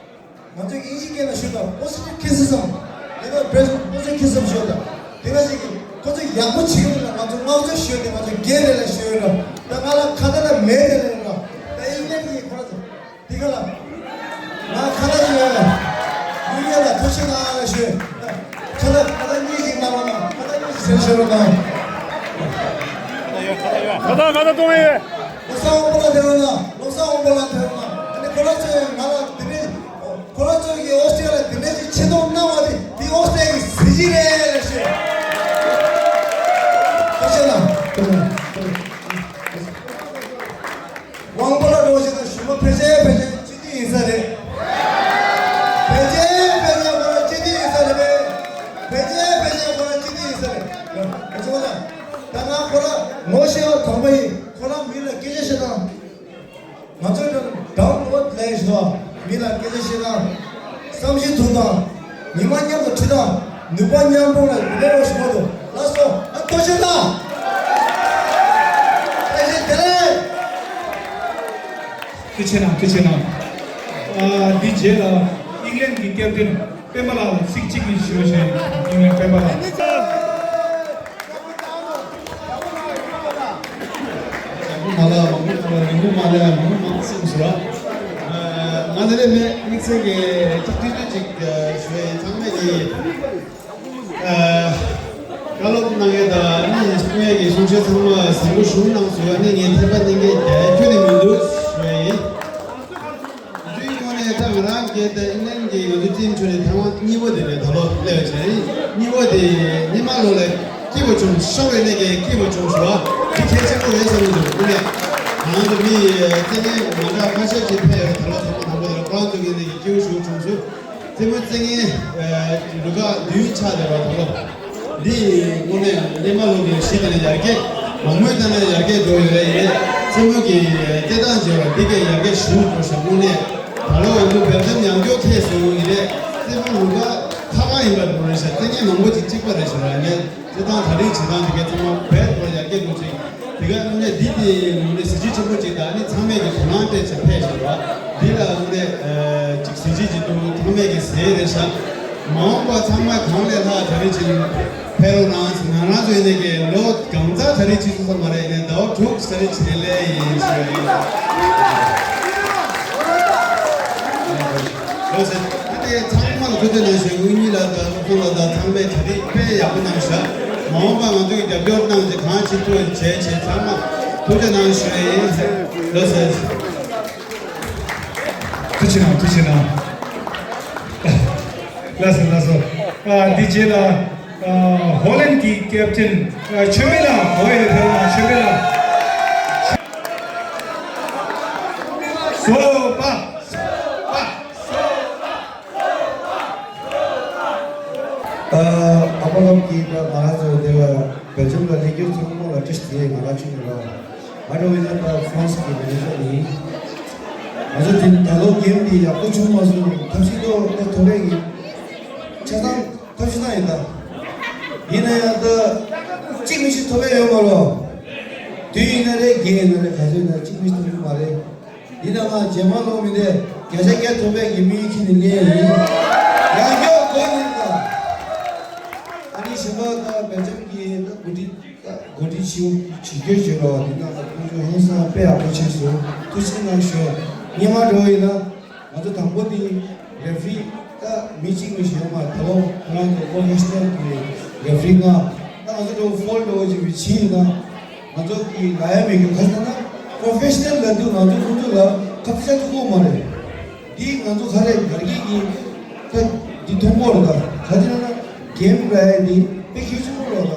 ང་ཚོས་ཨིན་ཇི་སྐད་ལ་ཞུས་པ་positive criticism། དེ་ལ་བེད་positive criticism ཞུས་པ། དེ་ལ་ཞིག་གིས་ཁོ་ཚོས་ཡག་པོ་བྱེད་ཀྱི་འདུག་ན་ང་ཚོ་བསྔགས་བརྗོད་ཞུས་ཏེ་ང་ཚོ་རྒྱལ་རེད་ལ་ཞུས་ཡོད་ར། ད་ང་ལ་ཁ་ཏ་ལ་མེད་དེ་རེད་ར། ད་ཨིན་ལན་གྱིས་ཁོ་ར་ཚོ་དེ་ག་ལ་ང་ཁ་ཏ་ཞུས་ཡོད་ར། ཡུལ་ཡ་ལ་ཐུགས་ཆེ་གནང་ལ་ཞུས། ཁ་ཏ་ཁ་ཏ་གཉིས་ཤིག་གནང་རོགས་གནང་། ཁ་ཏ་གཉིས་ཤིག་ཟེར་ཞུ་རོགས་གནང་། ཁ་ཏ་ཁ་ཏ་གཏོང་ཡོད། ལོ་གསར་དབང་པོ་ལ་ཐེ་རོ་ན། ལོ་གསར་དབང་པོ་ལ་ཐེ་རོ་ན། ཨ་ནི་ཁོ་ར་ཚོས་ང་ལ་དེ་ནས་ཁོ་ར་ཚོས་ཀྱི་ཨོ་སི་ཀྲི་ཡ་ལ་དེ་ནས་ཅིག་ཆེ་མཐོང་གནང་བ་དེ་དེ་ཨོ་སི་ཀྲི་ཡ་གི་གཟི་བརྗིད་རེད་ལ་ཞེས། ཐུགས་རྗེ་གནང་། དབང་པོ་ལ་འགྲོ་བཞིན་དུ་ཞུ་མ་ཕལ་ཆེར་ཕལ་ཆེར་སྤྱི་འཐུས་ཡིན་ས་རེད། ཕལ་ཆེར་ཕལ་ཆེར་ཁོ་ར་སྤྱི་འཐུས་ཡིན་ས་རེད་པས། ཕལ་ཆེར་ཕལ་ཆེར་ཁོ་ར་སྤྱི་འཐུས་ཡིན་ས་རེད། ཡ་ཁྱོད་ཚོ་ད་ང་ཁོ་ར་ངོ་ཤེས་པ་དང་པོ་ཡིན། ཁོ་ར་མི་ལ་སྐད་ཆ་བཤད་སྟངས། ང་ཚོའི་འགྲམ་འགྲམ་ལོ་ལས་ཞུ་བ། མི་ལ་སྐད་ཆ་བཤད་སྟངས། བསམ་གཞིག་ཐུབ་སྟངས། ཉི་མ་མཉམ་དུ་ཁྲིད་སྟངས། ནུས་པ་མཉམ་སྤུངས་ལ་རེ་བ་ཞུ་བ་དང་། ལགས་སོ། ཨ་ཐུགས་རྗེ་གནང་། བཀྲ་ཤིས་བདེ་ལེགས། ཐུགས་རྗེ་གནང་། ཐུགས་རྗེ་གནང་། ཨ་འདི་རྗེས་ལ་ཨིང་ལན་གྱི་ཀེབ་ཏན་སྤེན་པ་ལགས་ལ་ཚིག་གཅིག་གིས་ཞུ་བ་བྱས། ཨིང་ལན་སྤེན་པ་ལགས། མ་ལ་མང་པོ་མ་ལ་རིང་པོ་མ་ལ་མང་པོ་མང་སེམས་སུ་ར། ང་འདི་ལས་མེད་དམིགས་བསལ་གྱི་ཐུགས་རྗེ་ཆེ་ཅིག་ཞུ་ཡ་ཡིན། ཚང་མས་ཀྱི་བཀའ་སློབ་གནང་ཡས་དང་ཨ་ནི་སྐུ་ངལ་གྱི་གསུང་བཤད་ཚང་མ་བཟང་པོ་ཞུ་གནང་སོང་། ཨ་ནི་ངས་འཐད་པ་གནང་མཁན་རྒྱལ་ཁྱོན་ནས་མི་འདུག་ཞུ་ཡ་ཡིན། ང་ཚོའི་ངོས་ནས་ད་ང་རང་གིས་ད་ཨིན་ལན་གྱི་ང་ཚོའི་ཊིམ་ཁྲོད་ནས་ཐེངས་མ་གཉིས་པ་དེ་རེད། ད་ལོ་སླེབས་བྱས་གཉིས་པ་དེ་སྔོན་མ་ལོ་ལས་སྐྱིད་པོ་བྱུང་། ཤོར་བའི་གནས་ཀྱི་སྐྱིད་པོ་བྱུང་ཞུ་བ་འདི་གལ་ཆེན་པོ་རེད་བསམ་གྱི་འདུག་དངོས་གནས་ང་ཚོ་མི་རྩེད་མཁན་མ་འདྲ་ཁ་ཤས་ཤིག་ཕེབས་ཡོད། ད་ལོ་ཚང་མ་དང་པོ་དེ་ལ་ཁོ་རང་ཚོ་གི་གནས་ཀྱི་སྐྱིད་པོ་ཞུ་བྱུང་ཞུ། རྩེད་མོ་རྩེད་མཁན་ལོ་ཁ་བདུན་ཆགས་བསྡད་པ་དང་པོ། འདི་དངོས་གནས་སྔོན་མ་ལོ་གི་གཞི་དེ་ནས་ཡར་རྒྱས་མང་མོས་བཏང་ནས་ཡར་རྒྱས་འགྲོ་ཡོད་རེད། ཡིན་ནའི་རྩེད་མོ་གི་རྩེད་སྟངས་བྱས་པ་འདི་གས་ཡར་རྒྱས་ཞུ་དགོས་ཤག་དངོས་གནས་ད་ལོ་ང་ཚོ་བེལ་ཇམ་ཡང་སྐྱོ་ཐེ་སོང་ཡིན་ནའི་རྩེད་མོ་ལོ་ཁ་ཁ་ཁ་ཡིན་པ་རེད་ཤག་རྩེད་མཁན་མང་པོ་ཅིག་གཅིག་པ་རེད་ཤག་ཡིན་ནའི་རྩེད་སྟངས་ག་རེ་བྱེད་སྟངས་དེ་གས་ཚང་མ་བེད་པར་ཡར་རྒྱས་འགྲོ་ཅིག་དེ་ག་དངོས་གནས་འདི་དེ་དངོས་གནས་གཟི་བརྗིད་ཆེན་པོ་ཅིག་དང་ཨ་ནི་ཚང་མས་ཀྱི་དོ་སྣང་སྤྲད་བྱས་ཕེབས་བཞིན་པ་འདི་ལ་དངོས་གནས་ཅིག་གཟི་བརྗིད་ཅིག་འདུག་ཚང་མས་ཀྱི་ཟས་རེད་ཤག་མ་འོངས་པ་ཚང་མ་གང་ལས་ལྷག་ག་རེ་བྱས་ཕེབས་རོགས་གནང་། ང་རང་ཚོ་ཡིན་ནའི་ཀྱི་ལོ་གང་ཙམ་ག་རེ་བྱེད་ཐུབ་ས་མ་རེད། ཡིན་ནའི་ཟླ་བ་དྲུག་ག་རེ་བྱས་ནས་སླེབས་ཡིན་ཞུ་ཡ་ཡིན། ལོ་ཟེར་ཨ་དེ་ཚང་མ་ལ་ཐུགས་རྗེ་གནང་ཞུ། དངུལ་གཉིས་ལགས་དང་སློབ་དཔོན་ལགས་དང་ཚང་མས་གྲ་སྒྲིག་དཔེ་ཡག་པོ་གནང་ཤག་མ་འོངས་པ་ང་ཚོ་ཡི་རྒྱབ་སྐྱོར་གནང་རྗེས་གང་བྱེད་ཐུབ་བྱས་བྱས་ཚང་མ་ཐུགས་རྗེ་གནང་ཞུ་ཡ་ཡིན། ལོ་ཟེར། ཐུགས་རྗེ་གནང་། ཐུགས་རྗེ་གནང་། ལགས་སོ་ལགས་སོ། ཨ་འདི་རྗེས་ལ་ཨ་ཧོ་ལན་གྱི་ཀེབ་ཏན་ཨ་ཆོས་འཕེལ་ལགས་ཧོ་ཡེ་ཕེ་ལ་ཆོས་འཕེལ་ལགས། སོ་པ། ཨ་ཨ་པ་ལོག་གིས་ད་ང་རང་ཚོ་དེ་བ་བེལ་ཇམ་ལ་སླེབས་རྒྱུ་ཚང་མ་ལ་བཀྲ་ཤིས་བདེ་ལེགས་ང་རང་ཆུང་ངུ་ར། ང་འདྲ་བོ་ཡིན་ན་ད་ཧྥ་རན་སི་གི་མེ་ནེ་ཇར་ཡིན། ང་ཚོ་དེ་ད་ལོ་གེམ་འདི་ཡག་པོ་བྱུང་མ་སོང་། ཐབས་ཤེས་ཏོག་ཏོག་ཐོབ་པ་ཡིན། ཆ་ཚང་ཐབས་ཤེས་ན་ཡིན་ད། ཡིན་ན་ཡང་ད་གཅིག་མི་ཤེས་ཐོབ་པ་ཡོད་མ་རེད། བདུན་ཡིན་ན་རེད། བརྒྱད་ཡིན་ན་རེད། ག་ཚོད་ཡིན་ན་གཅིག་མི་ཤེས་ཐོབ་ཡོད་མ་རེད། ཡིན་ན་ང་རྗེས་མ་ལོ་མི་འདས་བརྒྱ་ཆ་བརྒྱ་ཐོབ་པའི་གི་དམིགས་ཡུལ་འཁྱེར་ནས་སླེབས་ཡིན། ཡང་བསྐྱར་དགོས་ནས་ད། ཨ་ནི་གཞན་པ་ད་བེལ་ཇམ་གྱི་ད་འགོ་ཁྲིད་ད་འགོ་ཁྲིད་ཞིག་བྱེད་རྒྱུ་བྱེད་རོགས། འདི་ན་ད་ཁོང་ཚོ་ཧང་སང་དཔེ་ཡག་པོ་བྱས་སོང་། ཐུགས་རྗེ་གནང་ཞུ། སྔོན་མ་འགྲོ་ཡིན་ན་ང་ཚོ་དང་པོ་དེ་རེ་ཕི་རི་ད་མི་གཅིག་མི་ཞིག་ཡོད་མ་རེད། ད་ལོ་ཁོ་རང་ཚོ་པོ་རོ་ཕེ་ཤ་ནལ་གྱི་རེ་ཕི་རི་ལྔ། ད་ང་ཚོ་འགྲོ་ཧྥོལ་འགྲོ་བ་ཅིག་བྱས་ཡིན་ན། ང་ཚོ་གི་ལ་ཡ་མེད་གི། ག་ཟེར་ན་པོ་རོ་ཕེ་ཤ་ནལ་ལབ་དུས་ང་ཚོ་ཁོང་ཚོ་ལ་ཁ་ཚ་ཐུག་གོ་མ་རེད། འདི་ང་ཚོ་ག་རེ་གར་གི་གི་ད་འདི་མཐོང་གོ་རེད། ད་ག་ཟེར་ན་གེམ་ར་ཡ་འདི་དཔེ་གལ་ཆེན་པོ་རེད། ད་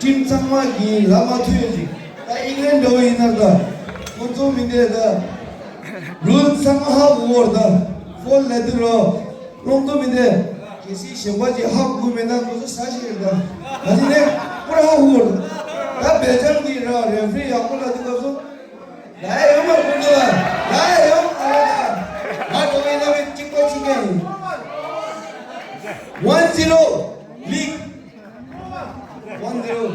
ཊིམ་ཚང་མ་གི་ལ་མ་ཐུག་ཡོད་ཅིག་ད་ཨིང་ལན་འགྲོ་ཡིན་ན་ད་ཁོང་ཚོ་མི་འདས་ད་རུལ་ཚང་མ་ཧ་གོ་རེད། ད་ཧྥོལ་ལབ་དུས་རོ། བློ་མཐོ་མི་འདི། གལ་སྲིད་གཞན་པ་ཅིག་ཧ་གོ་མེད་ན་ཁོ་ཚོ་ཟ་ཤེས་རེད་ད། ད་དེ་ནས་པུ་ར་ཧ་གོ་རེད། ད་བེལ་ཇམ་གྱི་ར་རེ་ཕི་རི་ཡག་པོ་ལབ་དུས་སྐབས་སུ། ལ་ཡ་ཡོང་མ་ཁོ་ཚོ་ལ། ལ་ཡ་ཡོང་ཨ་རེད་ད། ང་འགྲོ་བའི་རྣམ་པའི་གཅིག་པ་གཅིག་རྐྱང་ཡིན། One zero league. One zero.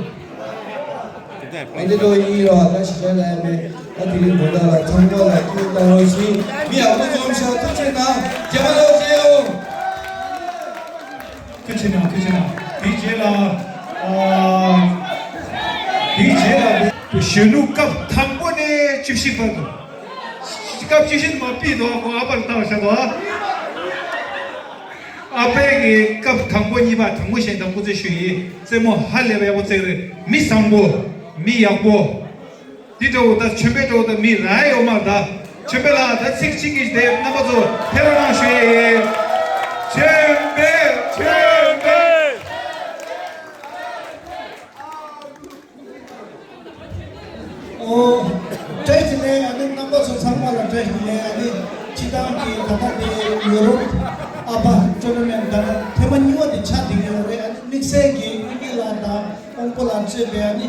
ལོ་ཡིན་རོགས་ད་ཞིག་ལ་ཡ་མེད། ད་དེ་རིང་དགོང་དག་ལ་ཚང་མ་ལ་སྐྱིད་སྡུག་བཏང་རོགས་ཞུ། མི་ཡག་པོ་འཛོམས་ཤག་ཐུགས་རྗེ་གནང་། རྒྱ་མ་ལོ་བྱེད་ཡོང་། ཐུགས་རྗེ་གནང་། ཐུགས་རྗེ་གནང་། དེའི་རྗེས་ལ། ཨ། དེའི་རྗེས་ལ་གཞོན་ནུ་སྐབས་དང་པོ་ནས་བཅུ་བཞི་བར་དུ། སྐབས་བཅུ་བཞི་མ་ཕུད་དོ་ཁོ་ཨ་ཕར་བཏང་བཞག་དོ། ཨ་ཕས་ཀྱི་སྐབས་དང་པོ་གཉིས་པ། དང་པོ་གཞན་དང་སྐུ་ཚེ་ཞུ་ཡིན། རྩེད་མོ་ཧ་ལས་པའི་ཡག་པོ་རྩེ་གི་རེད། མི་བཟང་པོ། མི་ཡག་པོ། འདི་འདྲ་བོ་ད་ཆོས་པའི་འདྲ་བོ་ད་མི་ར་ཡོད་མ་རེད་ད། ཆོས་པའི་ལ་ད་ཚིག་གཅིག་གིས་དེ་རྣམ་པ་ཚོ་ཕེབས་རོགས་གནང་ཞུ་ཡས་ཡིན། ཆོས་པའི་ཆོས་པའི། ཨོ། བཀྲ་ཤིས་བདེ་ལེགས། ཨ་ནི་རྣམ་པ་ཚོ་ཚང་མ་ལ་བཀྲ་ཤིས་བདེ་ལེགས། ཨ་ནི་སྤྱི་བཏང་གི་ད་ལྟ་དེ་ཡོ་རོབ་ཨ་ཕ་ཊོར་ནམ་མེན་ཊི་ད་ལྟ་ཐེངས་མ་གཉིས་པ་དེ་ཆགས་བསྡད་ཀྱི་ཡོད་རེད། ཨ་ནི་དམིགས་བསལ་གྱིས་ཀུན་གྱིས་ལ་དང་། དབང་པོ་ལགས་གཙོས་པའི་ཨ་ནི་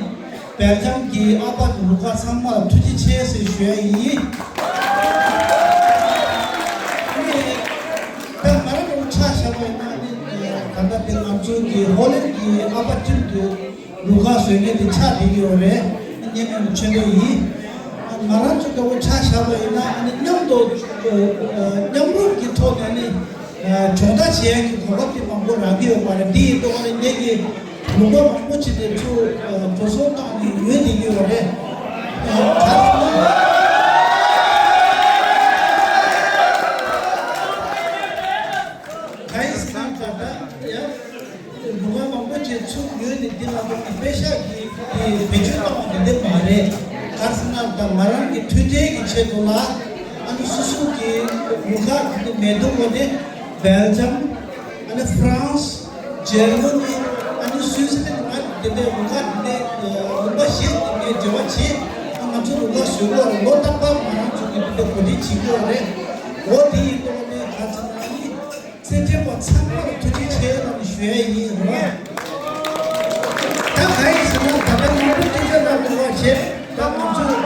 སྦེལ་ཇམ་གྱི་ཨ་ཕ་རུ་ཁག་ཚང་མར་ཐུགས་རྗེ་ཆེ་ཟེར་ཞུ་ཡ་ཡིན། ཨ་ནི་ད་ང་རང་ལོ་ཆ་བཞག་པ་ཡིན་ན་ཨ་ནི་ད་ལྟ་དེ་ང་ཚོ་གི་ཧོ་ལན་གྱི་ཨ་ཕ་ཊིམ་དུ་རུ་ཁག་བཟོས་མཁན་དེ་ཆགས་བསྡད་ཀྱི་ཡོད་རེད། སྙན་མོ་ཆེན་པོ་ཡིན། ང་རང་ཚོ་ལྟ་བུ་ཆ་བཞག་པ་ཡིན་ན་ཨ་ནི་མཉམ་དུ་མཉམ་རུབ་ཀྱི་ཐོག་ནས་ཨ་ནི། སྦྱོང་བརྡར་བྱེད་ཡག་གི་གོ་སྐབས་དེ་མང་པོ་རག་གི་ཡོད་པ་རེད། འདི་ཡིན་དུས་ང་ནི་ངེད་ཀྱི་ལུང་པ་མང་པོ་ཅིག་དེ་ཚུར་འགྲོ་སོང་བཏང་ནས་ཡོད་བསྡད་ཀྱི་ཡོད་རེད། ག་ཡིན་ཟེར་ན་ད་ལྟ་ཡང་ལུང་པ་མང་པོ་ཅིག་ཚུར་ཡོད་ནས་འདི་ལ་དགོས་ཀྱི་པེ་ཤག་གི་བེད་སྤྱོད་གཏོང་བ་དེ་འདྲ་མ་རེད། ག་རེ་ཟེར་ན་ད་ང་རང་གི་མཐུན་སྒྲིལ་གྱི་ཆེད་དུ་ལ་ཨ་ནི་སོ་སོ་གི་རུ་ཁག་དེ་ནི་མེད་དུ་བོ་ནི་སྦེལ་ཇམ། ཨ་ནི་ཧྥ་རན་སི། འཇར་མ་ནི། ཨ་ནི་སུད་སི་ལན། ང་དེ་འདྲའི་རུ་ཁག་དེ་འདྲའི་ལུང་པ་བཞི་དེ་འདྲའི་འབྲེལ་བ་བྱེད། ཨ་ང་ཚོ་རུ་ཁག་བཟོས་ཡོད་རེད། ལོ་རྟག་པར་ང་རང་ཚོ་གི་དེ་འདྲའི་གོ་སྒྲིག་བྱེད་ཀྱི་ཡོད་རེད། འོ་དེ་ཡིན་དུས་ནས་ག་ཚོད་ན་ཨ་ནི་རྩེད་འགྲན་པ་ཚང་མར་ཐུགས་རྗེ་ཆེ་ལབ་ནས་ཞུ་ཡ་ཡིན་རེད་བ། ད་ག་ཡིན་ཟེར་ན་ད་ལྟ་ང་ཚོ་སྐད་ཆ་ལབ་དགོས་པ་བྱས། ད་ང་ཚོས་དེ་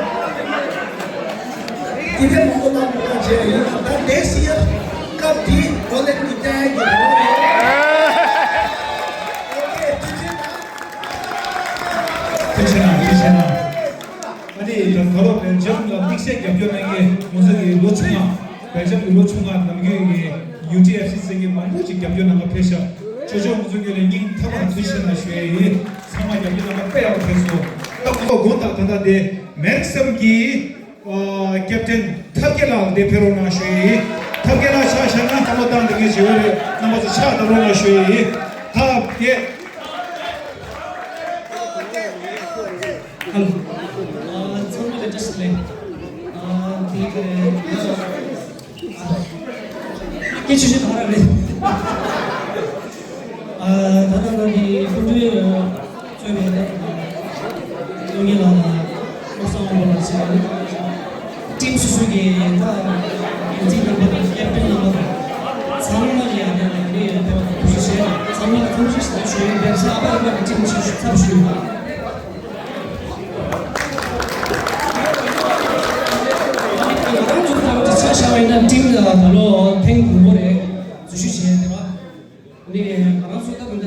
འདྲའི་མང་པོ་གནང་དགོས་པ་བྱས་ཡིན། ད་next year སྐབས་འདི་ཧོ་ལན་གྱི་བསྟན་གྱི་རེད། ཨོ་ཁེ། ཐུགས་རྗེ་གནང་། ཐུགས་རྗེ་གནང་། ཐུགས་རྗེ་གནང་། ཨ་ནི་ད་ད་ལོ་སྦེལ་ཇམ་ལ་དམིགས་བསལ་རྒྱབ་སྐྱོར་གནང་མཁན་ང་ཚོ་གི་ལོ་ཆུང་བ། སྦེལ་ཇམ་གྱི་ལོ་ཆུང་བ་ནམ་རྒྱུན་གྱི་ཡུ་ཊི་ཨེཕ་སི་ཟེར་མཁན་མང་པོ་ཅིག་རྒྱབ་སྐྱོར་གནང་ག་ཕེབས་ཤག་ཅོ་ཅོ་ང་ཚོ་ངོས་ནས་སྙིང་ཐག་པ་ནས་ཐུགས་རྗེ་ཆེ་གནང་ཞུ་ཡས་ཡིན། ཚང་མ་རྒྱབ་སྐྱོར་གནང་ག་དཔེ་ཡག་པོ་ཕེབས་སོང་། ད་ང་ཚོ་དགོངས་དག་ད་ལྟ་དེ་མེར་སམ་གྱི་ཨ་ཀེབ་ཏེན་ཐབས་མཁས་ལགས་དེ་ཕེབས་རོགས་གནང་ཞུ་ཡས་ཡིན། ཐབས་མཁས་ལགས་ཆ་བཞག་ན་བསམ་བློ་བཏང་བསྡད་མཁན་ཞིག་ཡོད་རེད། རྣམ་པ་ཚོ་ཕྱག་བརྡབ་རོགས་གནང་ཞུ་ཡས་ཡིན། ཐབས་མཁས། ཨ་ཚང་མ་ལ་བཀྲ་ཤིས་བདེ་ལེགས། ཨ་དེ་ག་རེ། སྐད་ཆ་ཞིག་ག་རེ་རེད། ཨ་ད་ལྟ་ང་གི་སྐུ་མགྲོན་གཙོས་པའི་ད་ལྟ་ཀུན་གྱིས་ལགས་དང་བློ་བཟང་དབང་པོ་ལགས་ཟེར་བ་ཊིམ་སོ་སོ་གི་ད་འགན་འཛིན་རྣམ་པ་དང་ཀེབ་ཏེན་རྣམ་པ་དང་ཚང་མ་ལ་ཡང་ནས་ཡང་ནས་ཡང་ཕེབས་པ་ཐུགས་རྗེ་ཆེ། ཚང་མ་ལ་ཐུགས་རྗེ་ཆེ་ཞུ་ཡིན། བེབ་སི་ཨ་ཕ་རི་ཀ་གི་ཊིམ་ཆེ་ཞུ་ཚབ་ཞུ་ཡིན། ང་རང་ཚོ་ལྟ་བུ་དེ་ཆ་བཞག་པ་ཡིན་ན་ཊིམ་ལ་ད་ལོ་ཐེངས་དང་པོ་རེད་འཛུལ་ཞུགས་བྱས་ཡོད་རེད་བ། ནས་ང་རང་ཚོ་ད་ལྟ་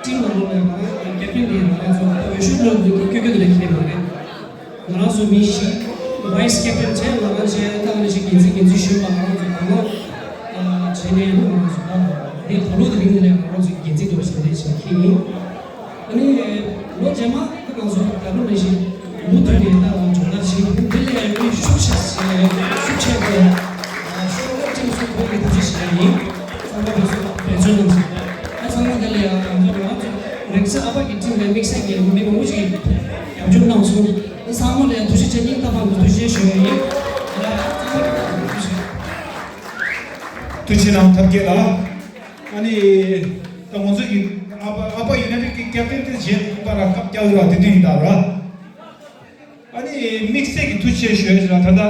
ཊིམ་ནང་ལོགས་ནས་ང་རང་ཀེབ་ཏེན་དེ་ང་རང་ཚོ་ད་འོས་ཤོག་བླུགས་འདུག་སྐྱོ་སྐྱོ་དེ་ལས་ཁེལ་མ་རེད། ང་རང་ཚོ་མི་བཞི། ཝའི་སི་ཀེབ་ཏེན་བྱས། ང་རང་བྱས། ད་ང་བཞི་འགན་འཛིན། འགན་འཛིན་གཞོན་པ་ང་རང་ཚོ་གང་ལ་བྱས་ནས་ང་རང་ཚོ་ད་ལོ་དེ་ད་ལོ་དེ་རིང་ནས་ང་རང་ཚོ་འགན་འཛིན་འདྲ་བོ་བྱས་ནས་བྱས་ཁེལ་ཡིན། ཨ་ནི་ལོ་རྗེས་མ་ད་ང་ཚོ་ད་ལོ་ནང་བཞིན་མུ་མཐུད་ནས་ད་སྦྱོང་བརྡར་བྱེད། འདི་ལས་མི་ཤུགས་ཆེ་ཤུགས་ཆེ་གི་ཤོག་ལེབ་ཁྲིམས་སྲུང་ཁོང་གི་ཐུགས་རྗེ་ཆེ་ཡིན། ཚང་མ་བེད་སྤྱོད་བེད་སྤྱོད་གནང་ཞིག་ཨ་ཚང་མ་དེ་ལས་ཡང་ང་ཚོ་ང་ཚོ་རེག་ས་ཨ་ཕ་གི་ཊིམ་ལས་དམིགས་བསལ་གྱི་མི་མང་པོ་ཞིག་རྒྱབ་སྐྱོར་གནང་སོང་། ཨ་ཚང་མ་ལ་ཡང་ཐུགས་རྗེ་ཆེ། སྙིང་ཐག་པ་ནས་ཐུགས་རྗེ་ཆེ་ཞུ་ཡ་ཡིན། ཐུགས་རྗེ་ཆེ་གནང་། ཐབས་མཁས་ལགས། ཨ་ནི་ད་ང་ཚོ་ཡི་ཨ་ཕ་ཨ་ཕ་ཡུ་ནའི་ཏེད་ཀྱི་ཀེབ་ཏེན་དེ་རྗེས་པ་ར་སྐབས་བརྒྱ་ཡོད་ར་དེ་དུས་ཡིན་ད་ར། ཨ་ནི་དམིགས་བསལ་གྱི་ཐུགས་རྗེ་ཆེ་ཞུ་ཡ་ཞིག་ལ་ད་ལྟ་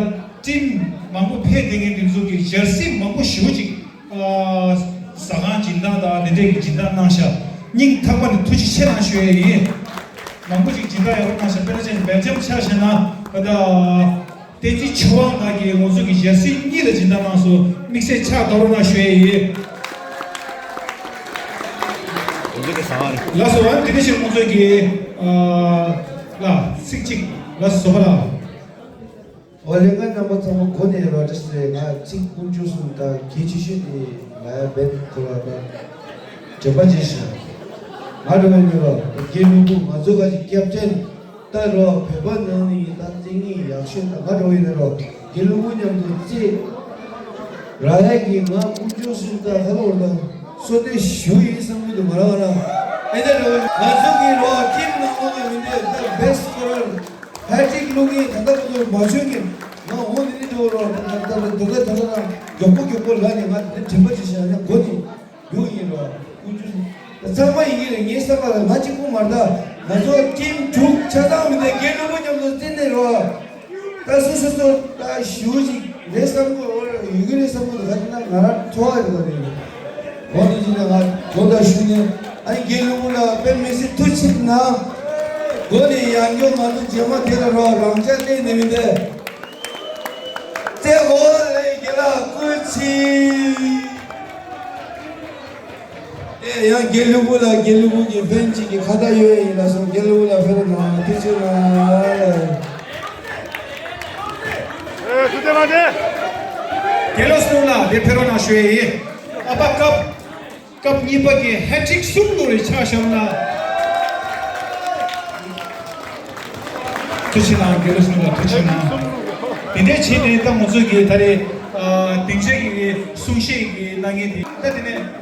ཊིམ་མང་པོ་ཕེབས་བསྡད་མཁན་དེ་ཚོ་གི་ཇར་སི་མང་པོ་ཞེ་པོ་ཅིག་ཨ་ཟ་ཁང་སྦྱིན་བདག་དང་དེ་འདྲས་ཀྱི་སྦྱིན་བདག་གནང་ཤག་སྙིང་ཐག་པ་ནས་ཐུགས་རྗེ་ཆེ་གནང་ཞུ་ཡ་ཡིན། མང་པོ་ཅིག་སྦྱིན་བདག་ཡག་པོ་གནང་ཤག་དཔེར་ན་ཅན་སྦེལ་ཇམ་ཆ་བཞག་ན་ད་ལྟ་བསྟན་འཛིན་ཆོས་དབང་ལགས་ཀྱིས་ང་ཚོ་གི་ཇར་སི་གཉིས་ལ་སྦྱིན་བདག་གནང་སོང་། དམིགས་བསལ་ཕྱག་བརྡབ་རོགས་གནང་ཞུ་ཡ་ཡིན། ལགས་སོ། ཨ་ནི་དེ་ནས་ཕྱིར་ང་ཚོ་གི་ཨ་ ལ་ཚིག་གཅིག་ལ་བཟོ་པ་ལ། འོ་ལས་ཀ་རྣམ་པ་ཚང་མ་གོ་ནས་རོ་ཏྲེ་སི་ང་ཚིག་དཀོན་མཆོག་གསུམ་དང་གལ་ཆེ་ཤོས་དེ་ང་ཡ་བེད་ཁོ་ར་དང་དྲན་པ་བརྗེད་ཤག་ང་འགྲོ་བའི་ནུས་པ་དགེ་ལུགས་པོ་ང་ཚོ་ག་ཅིག་སྐྱབས་བཅོལ་ད་རོ་བོད་པ་ནང་ནས་ཡིན་ད་བཙན་ངེས་ཡག་ཤོས་ད་ང་འགྲོ་བའི་ནས་རོ་དགེ་ལུགས་པོ་མཉམ་དུ་རྩེད། ར་ཡ་གི་ང་དཀོན་མཆོག་གསུམ་ད་ཧ་ལོ་ད་སོ་ཏེ་ཞུ་ཡིན་བསམ་གི་འདུག་མ་ར་བ་ར་ཨེ་ད་རོ་ང་ཚོ་གི་རོ་ཁྱིམ་ནང་ལོག་གི་མི་འདྲ་ད་བེ་སི་ཁོ་ར། ཧེ་ཊི་རིག་བླུག་མཁན་ད་ལྟ་བར་དུ་མ་བྱོན་མཁན་ང་འོང་ནི་ནི་འགྲོ་རོགས་ད་ལྟ་ད་ལྟ་ད་ལྟ་ང་མགྱོགས་པོ་མགྱོགས་པོ་ལ་ནི་ང་དེ་དྲན་པ་ཅིག་བྱས་ན་མགོ་ནི་ཡུག་ཡིན་རོགས་ཀུན་སྤྱོད་ད་ཚང་མ་ཡིན་གྱི་རེད། ངའི་བསམ་པ་ལ་ང་གཅིག་པུ་མ་རེད། ད་ང་ཚོ་ཀྲིམ་དྲུག་ཆ་ཚང་མི་འདུག་དགེ་ལུགས་པོ་མཉམ་དུ་བསྟེན་ནས་རོགས་ད་སོ་སོ་སོ་ད་ཞུ་ཅིག་རེད་བསམ་གི་ཡོད་གི་རེད་བསམ་གི་འདུག་ད་ན་ང་རང་ཚོ་བ་རེད་ད་རེད། འོ་ནི་ཅི་ན་ང་དགོང་དག་ཞུས་ནས་ཨ་ནི་དགེ་ལུགས་ལ་དཔེ་མི་སྲིད་ཐུགས་ཆེ་གནང་། འགོ་ནས་ཡང་སྐྱོ་མ་ཐུག་རྗེས་མ་དེ་ལ་རོགས་རང་ཅག་གླེང་ནས་མི་འདོད། ཙེ་འོ་ལེ་དགེ་ལགས་སྐུ་མཁྱེན། ཨེ་ཡང་དགེ་ལུགས་ལ་དགེ་ལུགས་ཀྱི་ཕན་ཅིག་གི་ཁ་བརྡ་ཡོད་ཡིན་ལ་སོང་དགེ་ལུགས་ལ་ཕེབས་རོགས་གནང་ཐུགས་ཆེ་གནང་། ཨེ་སུ་དེ་མ་དེ། དགེ་ལོ་གསུམ་ལ་དེ་ཕེབས་རོགས་གནང་ཞུ་ཡི་ཡིན། ཨ་ཕ་སྐབས་སྐབས་གཉིས་པ་གི་ཧེ་ཊི་རིག་གསུམ་ལོ་རེ་ཆགས་བཞག་ན། ཐུགས་ཆེ་གནང་དགེ་ལོ་གསུམ་ལ་ཐུགས་ཆེ་གནང་། དེ་འདྲའི་བྱས་ནས་ད་ང་ཚོ་གི་ད་རེས་སྡིངས་ཆ་གི་གསུང་བཤད་ཀྱི་གནང་མཁན་དེ་ད་དེ་ནས།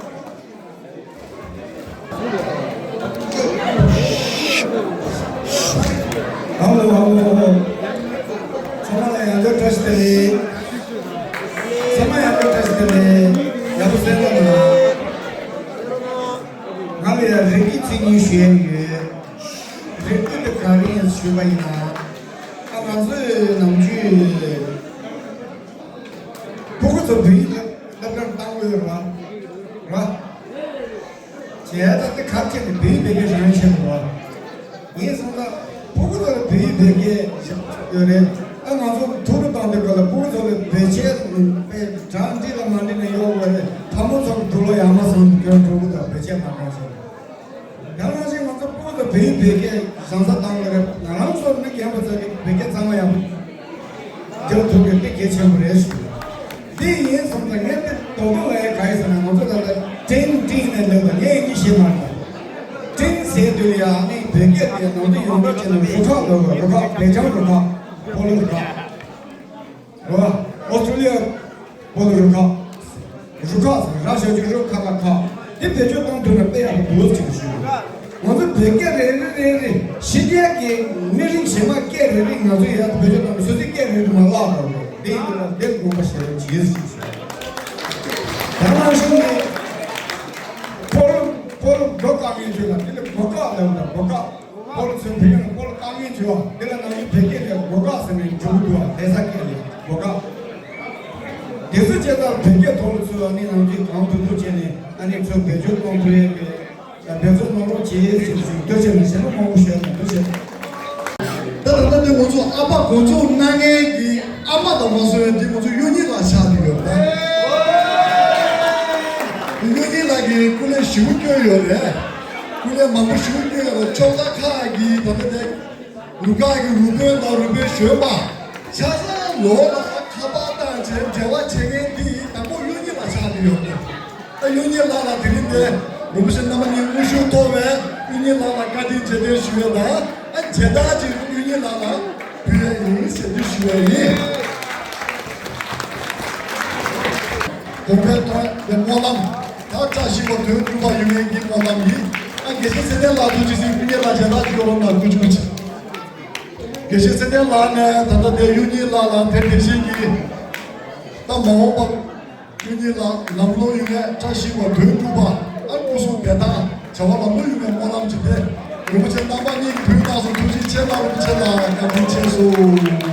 ཧ་ལོ་ཧ་ལོ། ཚང་མ་ལ་ཡང་བསྐྱར་བཀྲ་ཤིས་བདེ་ལེགས། ཚང་མ་ཡང་བསྐྱར་བཀྲ་ཤིས་བདེ་ལེགས། ཡག་པོ་གསན་གནང་། ང་ལ་ཡང་རེ་སྐུལ་ཚིག་གཉིས་ཞུ་ཡ་ཡོད། རེ་སྐུལ་དེ་ག་རེ་ཡིན་ཞུས་པ་ཡིན་ན། ཨ་ང་ཚོས་ནམ་རྒྱུན་ཕྲུ་གུ་ཚོ་བོད་ཡིག་སློབ་སློབ་གྲྭར་བཏང་དགོས་རེད་བ། ར། བྱས་ཙང་དེ་ཁ་ཆེ་ནས་བོད་ཡིག་བེད་སྤྱོད་བྱེད་མཁན་ཆེ་བ། ངས་སོང་ཙང་ཕྲུ་གུ་ཚོ་ལ་བོད་ཡིག་བེད་སྤྱོད་ཡོད་རེད། ཨ་ང་ཚོ་ཐུགས་སྤྲོ་བཏང་དུས་སྐབས་ལ་ཕྲུ་གུ་ཚོ་ལ་བེད་སྤྱོད་དཔེ་གྲ་འགྲིག་ལ་མ་འགྲིག་ནས་ཡོད་དགོས་རེད། ཕ་མ་ཚོ་གི་འགྲོ་ལོ་ཡག་མ་སོང་དུས་སྐབས་ཕྲུ་གུ་ཚོ་བེད་སྤྱོད་མ་གཏོང་ཞིག་ཡང་ན་ཅིག་ང་ཚོ་ཕྲུ་གུ་ཚོ་བོད་ཡིག་བེད་སྤྱོད་བྱང་ས་བཏང་གི་རེད། ང་རང་ཚོ་མི་རྒན་པ་ཚོ་གི་བོད་སྐད་གཙང་མ་ཡག་པོ་རྒྱག་ཐུབ་ཡོད་དེ་གལ་ཆེན་པོ་རེད་ཞུ། འདི་ཡིན་སོང་ཙང་ངས་འདི་རྡོག་རྡོག་ལ་ཡ་ག་ཡི་ཟེར་ན་ང་ཚོ་ད་ལྟ་ཏིང་ཏིང་ནས་ལབ་པ་ངས་ཡིན་ཤེས་མ་རེད། ཏིང་ཟེར་དུས་ཡ་ནི་བོད་སྐད་དེ་ནང་དུ་ཡོང་གི་ཆེ་ན་རུ་ཁག་ལབ་པ་རུ་ཁག་བེ་ཅང་རུ་ཁག་སྤོ་ལོ་རུ་ཁག་རེད་བ། ཨོ་སི་ཀྲུ་ལི་ཡ་བོད་རུ་ཁག་རུ་ཁག་ཟེར་ར་ཞབས་ཀྱུ་རུ་ཁ་ཁ་ཁག་དེ་བེད་སྤྱོད་གཏོང་ཐུབ་ན་དཔེ་ཡག་པོ་འདུག་ཅེས་ཞུས། ང་ཚོ་བོད་སྐད་རེ་རེ་རེ་རེ་ཕྱི་རྒྱལ་གྱི་མི་རིགས་གཞན་མ་སྐད་རེ་རེ་ང་ཚོ་ཡར་བེད་སྤྱོད་གཏོང་ན་སོ་སོའི་སྐད་རེ་རེ་མ་བརླག་པ་རེད། དེ་ཡིན་དུས་ལ་དེ་དགོངས་པ་བཞེས་རོགས་གྱིས་ཞེས་ཞུས། ད་ནང་བཞིན་གྱི་ཕོ་རུ་ཕོ་རུ་འགྲོ་དཀའ་ངལ་ཆོད་ལ་དེ་ལ་གོ་སྐབས་ལ་ཡོང་ད་གོ་སྐབས། སྤོ་ལོ་ཚོའི་བོད་ཡིག་ནང་སྤོ་ལོ་དཀའ་ངལ་བྱུང་བ་དེ་ལ་ནང་མི་བོད་སྐད་ལས་སྒོ་བཀག་ཟེར་ནས་འབྲི་གི་འདུག་བ། ལྷ་ས་སྐད་ལས་སྒོ་བཀག་དེ་ཚོ་བྱས་ཙང་བོད་སྐད་ཐོག་ལ་ཚུར་ཨ་ནི་ནང་མི་གང་ཐུབ་ཐུབ་བྱས་ནས་ཨ་ནི་ཚོ་བེད་སྤྱོད་གཏོང་ཐུབ་ཡས་ཀྱི་འབད་བརྩོན་གནང་རོགས་བྱེད་ཟེར་ཞུ། ཐུགས་རྗེ་ཆེ་གནང་། གཞན་པ་མང་པོ་ཞུ་ཡ་མེད། ཐུགས་རྗེ་ཆེ། ད་ད་ལྟ་དེ་ང་ཚོ་ཨ་ཕ་གོ་ཚོགས་གནང་མཁན་གྱི་ཨ་མ་དང་མ་སོང་ཡ་དེ་ང་ཚོ་གཡུ་ཉི་ལགས་ཆགས་ཀྱི་ཡོད་ད། གཡུ་ཉི་ལགས་ཀྱིས་སྐུ་ལས་ཞེ་པོ་བསྐྱོན་ཡོད་རེད། སྐུ་ལས་མང་པོ་ཞེ་པོ་བསྐྱོན་ཡོད་རེད། ཕྱོགས་མཐའ་ཁག་གི་ད་ལྟ་དེ་རུ་ཁག་གི་རུ་དཔོན་དང་རུ་དཔོན་གཞོན་པ་ཆ་ཚང་ལོགས་ལ་ཁ་པར་བཏང་བྱས་འབྲེལ་བ་བྱེད་མཁན་དེ་དང་པོ་གཡུ་ཉི་ལགས་ཆགས་ཀྱི་ཡོད་རེད། ཨ་གཡུ་ཉི་ལགས་ལ་དེ་རིང་འདིར་རིན་པོ་ཆེ་རྣམ་པ་གཉིས་དངོས་ཤུགས་ཐོག་ནས་གཡུ་ཉི་ལགས་ལ་བཀའ་དྲིན་རྗེས་དྲན་ཞུ་ཡས་དང་། ཨ་མཇལ་དར་ཅིག་གཡུ་ཉི་ལགས་ལ་ཕུལ་ཡས་ཡིན་ཟེར་འདི་ཞུ་ཡས་ཡིན། དགོངས་པའི་ཐོག་ནས་སྨོན་ལམ། ད་བཀྲ་ཤིས་པ་དོན་གྲུབ་པ་ཡོང་མཁན་གྱི་སྨོན་ལམ་ཡིན། ཨ་དགེ་བཤེས་ཚེ་བརྟན་ལགས་ཐུགས་རྗེ་ཆེ། གཡུ་ཉི་ལགས་མཇལ་དར་ཅིག་ཡོང་རོགས་གནང་། ཐུགས་རྗེ་ཆེ། དགེ་བཤེས་ཚེ་བརྟན་ལགས་ནས་ད་ལྟ་དེ་གཡུ་ཉི་ལགས་ལ་དེ་དེ་བཞིན་གྱི་ད་མ་འོངས་པ། གཡུ་ཉི་ལགས་ལམ་ལྷོང་ཡོང་ཡས། བཀྲ་ཤིས་པ་དོན་གྲུབ་པ། ཨ་སྐུ་གཟུགས་བདེ་ཐང་། བྱ་བ་ལམ་ལྷོང་ཡོང་ཡས་སྨོན་ལམ་ཅིག་དེ་རིན་པོ་ཆེ་རྣམ་པ་གཉིས་ཕུལ་གནང་སོང་། ཐུགས་རྗེ་ཆེ་གནང་། རིན་པོ་ཆེ་ལགས་བཀའ་དྲིན་ཆེ་སོང་།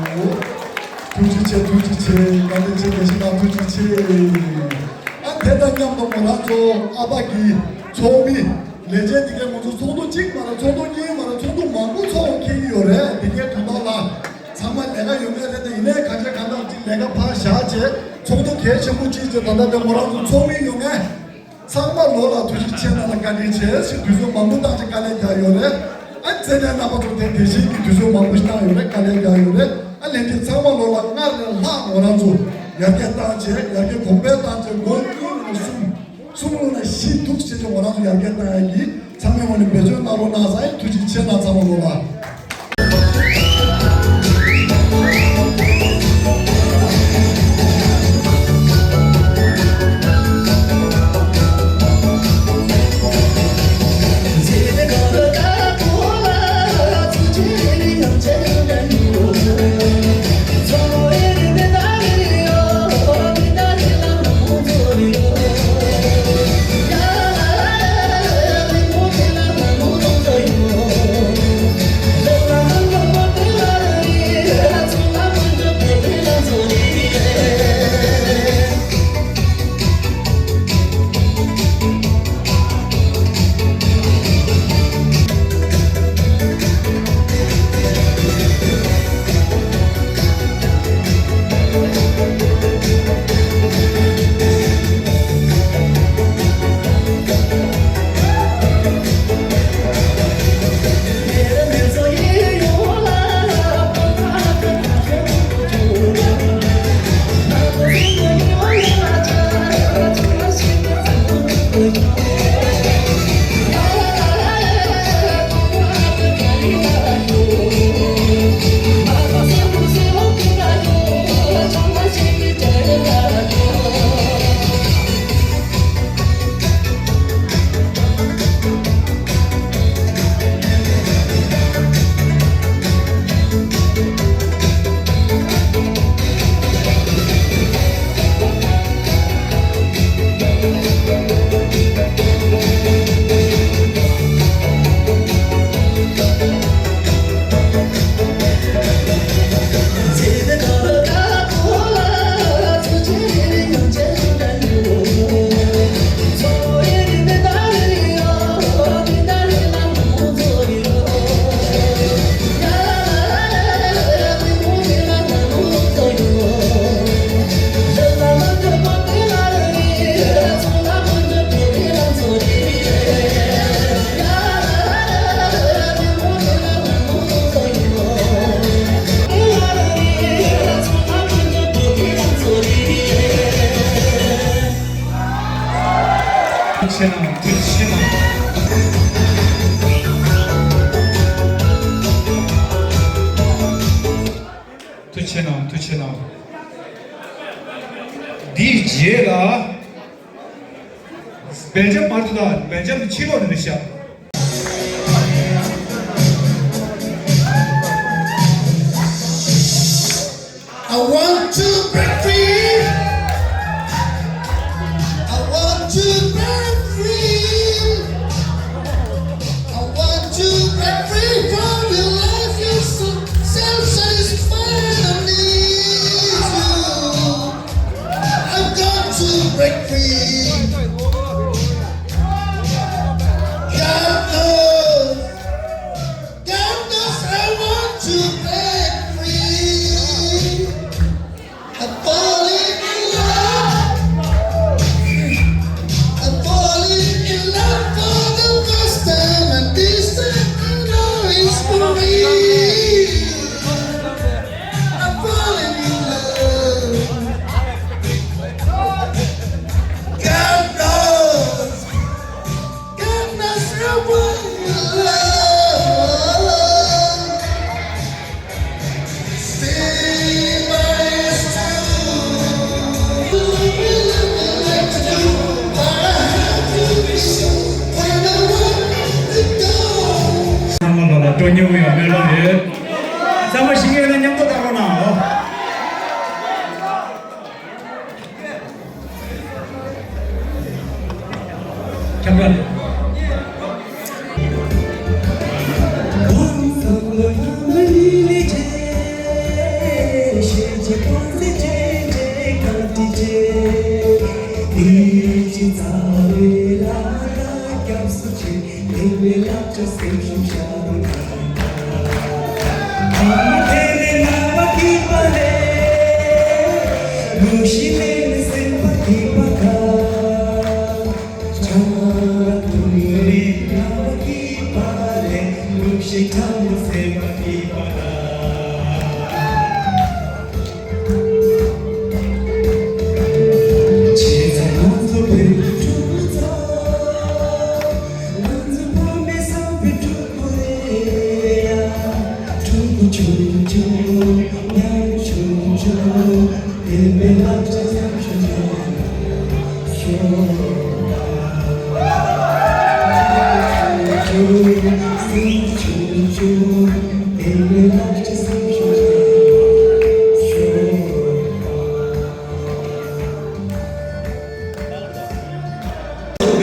ཐུགས་རྗེ་ཆེ། ཐུགས་རྗེ་ཆེ། བཀའ་དྲིན་ཆེ། དགེ་བཤེས་ལགས་ཐུགས་རྗེ་ཆེ། ཨ་དེ་དང་མཉམ་དུ་ང་རང་ཚོ་ཨ་ཕ་གི་ཚོགས་མི་ལས་བྱེད་འདི་གའི་ང་ཚོ་ཚོགས་འདུ་གཅིག་མ་རེད། ཚོགས་འདུ་གཉིས་མ་རེད། ཚོགས་འདུ་མང་པོ་ཚོགས་འཁེལ་གྱི་ཡོད་རེད། འདི་གའི་དོན་དག་ལ། ཚང་མ་ལས་ཀ་ཡོད་མེད་རེད་དེ། ཡིན་ནའི་གང་བྱས་གང་ཐབས་ཅིག་ལས་ཀ་ཕར་བཞག་བྱས་ཚོགས་འདུ་གལ་ཆེན་པོ་གཅིག་བྱས། ད་ལྟ་དེ་མོ་རང་ཚོ་ཚོགས་མི་ཡོད་མཁན་ཚང་མ་ལོ་ལ་ཐུགས་རྗེ་ཆེ་གནང་ལ་བཀའ་དྲིན་ཆེ་ཞེས་དུས་ཚོད་མང་པོ་བཏང་བྱས་དཀའ་ལས་རྒྱག་ཡོད་རེད། ཨ་མཚན་ལྡན་རྣམ་པ་ཚོ་དེ་དེ་བཞིན་གྱི་དུས་ཚོད་མང་པོ་ཞིག་བཏང་ཡོད་རེད། དཀའ་ལས་རྒྱག་ཡོད་རེད། ཨ་ལས་དེ་ཚང་མ་ལོ་ལ་སྔར་ལས་ལྷག་ངོ་རང་ཚོ་ཡར་རྒྱས་བཏང་བྱས། ཡར་རྒྱས་གོང་འཕེལ་བཏང་བྱས། མགོ་ཀུན་ནས་གསུམ། གསུམ་ལོ་ན་བཞི་འདུག་བྱས་ཏེ་ང་རང་ཚོ་ཡར་རྒྱས་གཏང་ཡ་གི་ཚང་མས་ངོས་ནས་འབད་བརྩོན་གནང་རོགས་གནང་ཟེར། ཐུགས་རྗེ་ཆེ་གནང་། ཚང་མ་ལོ་ལ། ཐུགས་རྗེ་ཆེ་གནང་། ཐུགས་རྗེ་ཆེ་གནང་། ཐུགས་རྗེ་གནང་། ཐུགས་རྗེ་གནང་། ཐུགས་རྗེ་གནང་། འདིའི་རྗེས་ལ་སྦེལ་ཇམ་མར་དུ་དང་། སྦེལ་ཇམ་ཕྱི་ལོགས་ནས་རེད་ཤག I want to break free. I want to break free. I want to break free from the life you so self-satisfied and needs you. I've got to break free. God knows, God knows I want to break free. I'm falling in love. I'm falling in love for the first time, and this time I know it's for me. I'm falling in love. God knows, God knows I want your love. ཚང་མ་ལོ་ལ་སྤྲོ་སྙོམས་ཡོང་སྨོན་ལམ་ཡོད། ཚང་མ་ཞིག་ཡོད་ན་མཉམ་དུ་བཏང་རོགས་གནང་ཨོ། ཁྱབ་བསྒྲགས།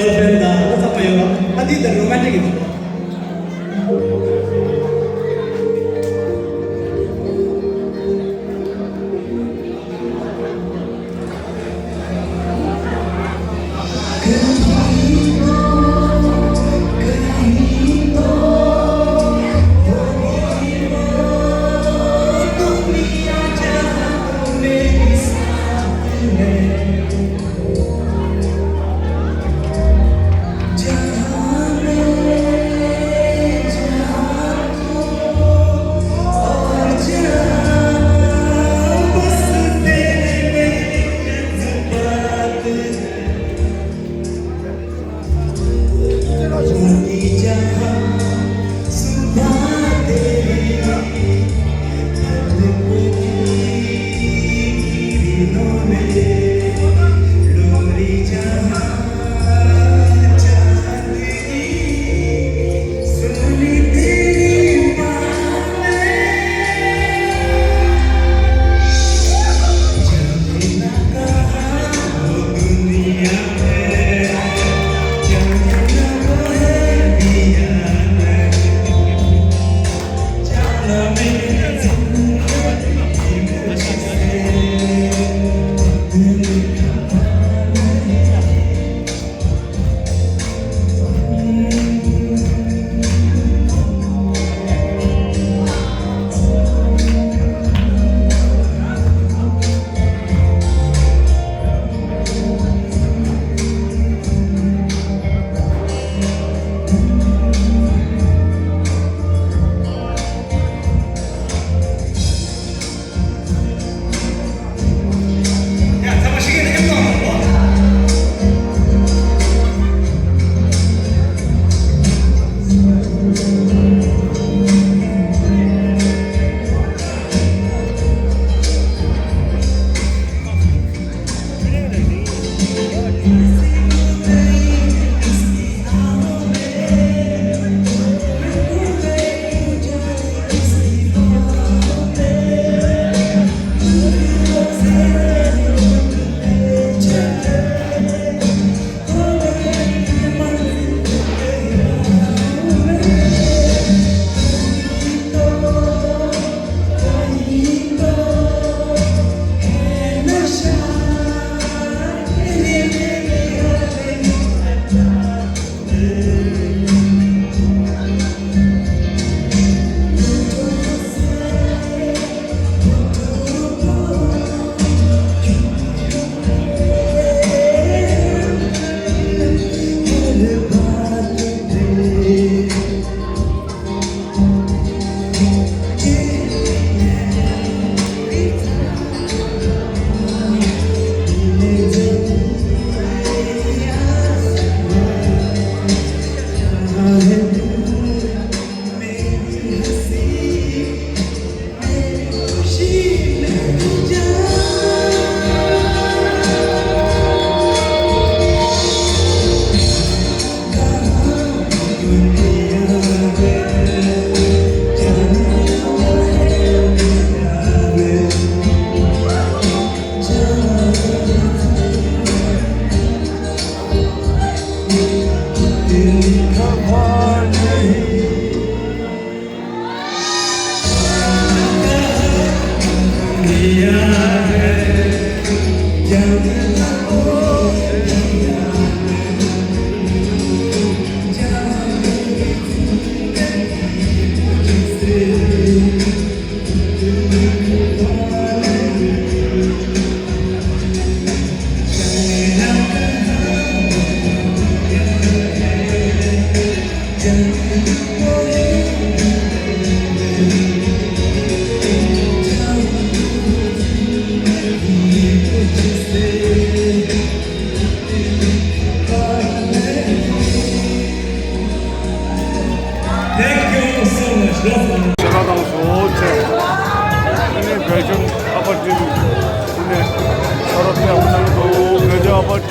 Girlfriend དང་བློ་འཚབ་མ་ཡོང་བ། ཨ། འདི་ལྟར་རོ་མན་ཊིག་གི་ཐོག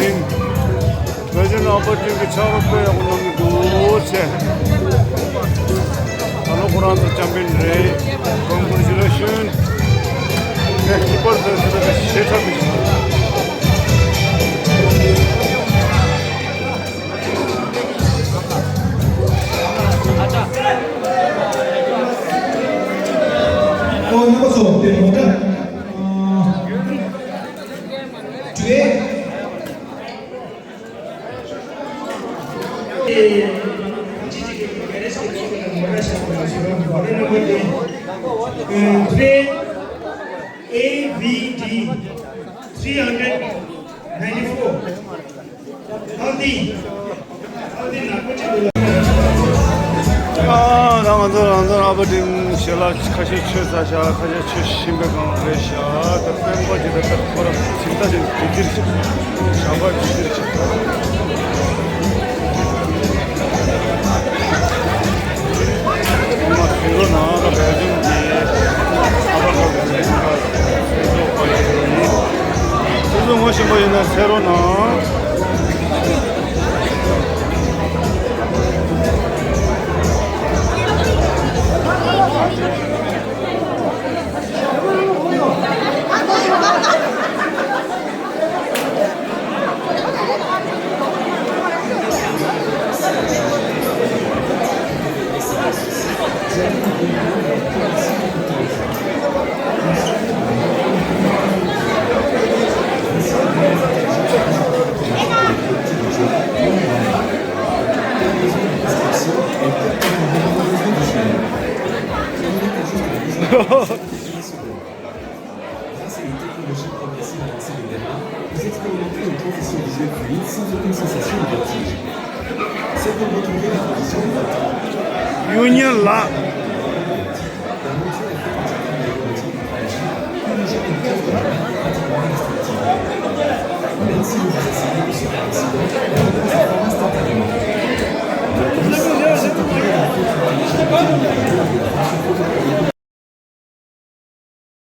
President Albert Ding གི་ཕྱག་རོགས་དཔེ་ཡག་པོ་གནང་གི་འདུག་ཟེར། ད་ལོ་ཁོ་རང་ཚོ་ཆེམ་པིན་རེད། Congratulation. ངས་ཤི་པར་ཟེར་ཟེར་བའི་ཞེ་ཁྲ་མི་ཤེས། ཨོ་རྣམ་པ་ཚོ་དེ་མོ་འདྲ། ཨ། Today, A V D three hundred ninety-four. Healthy. ཨ། ད་ང་ཚོ་རང་ཚོ་ཨ་བ་ཏིང་ཞལ་ལག་ཁ་ཤས་མཆོད་ཚར་ཤག་ཁ་ཤས་མཆོད་བཞིན་པའི་སྒང་རེད་ཤག་ད་སྤེན་པ་ཅིག་ད་ལྟ་ཁོ་རང་ཇི་ལྟ་ཅིག་ཇི་ལྟར་ཞིག་ཞག་པ་ཇི་ལྟར་ཞིག་ད་ང་ཞུ་རོགས་གནང་། ད་བལ་ཇམ་གྱི་ཨ་བ་ཁ་གི་ལས་ཀ་སྤེལ་རོགས་པ་ཡིན། སོ་སོ་ངོ་ཤེས་པ་ཡིན་ན་འཚོལ་རོགས་གནང་། Grâce à une technologie progressive avancée de l'I R A, vous expérimentez une transition visuelle fluide sans aucune sensation de vertige. C'est comme retrouver la vision d'antan. Union là.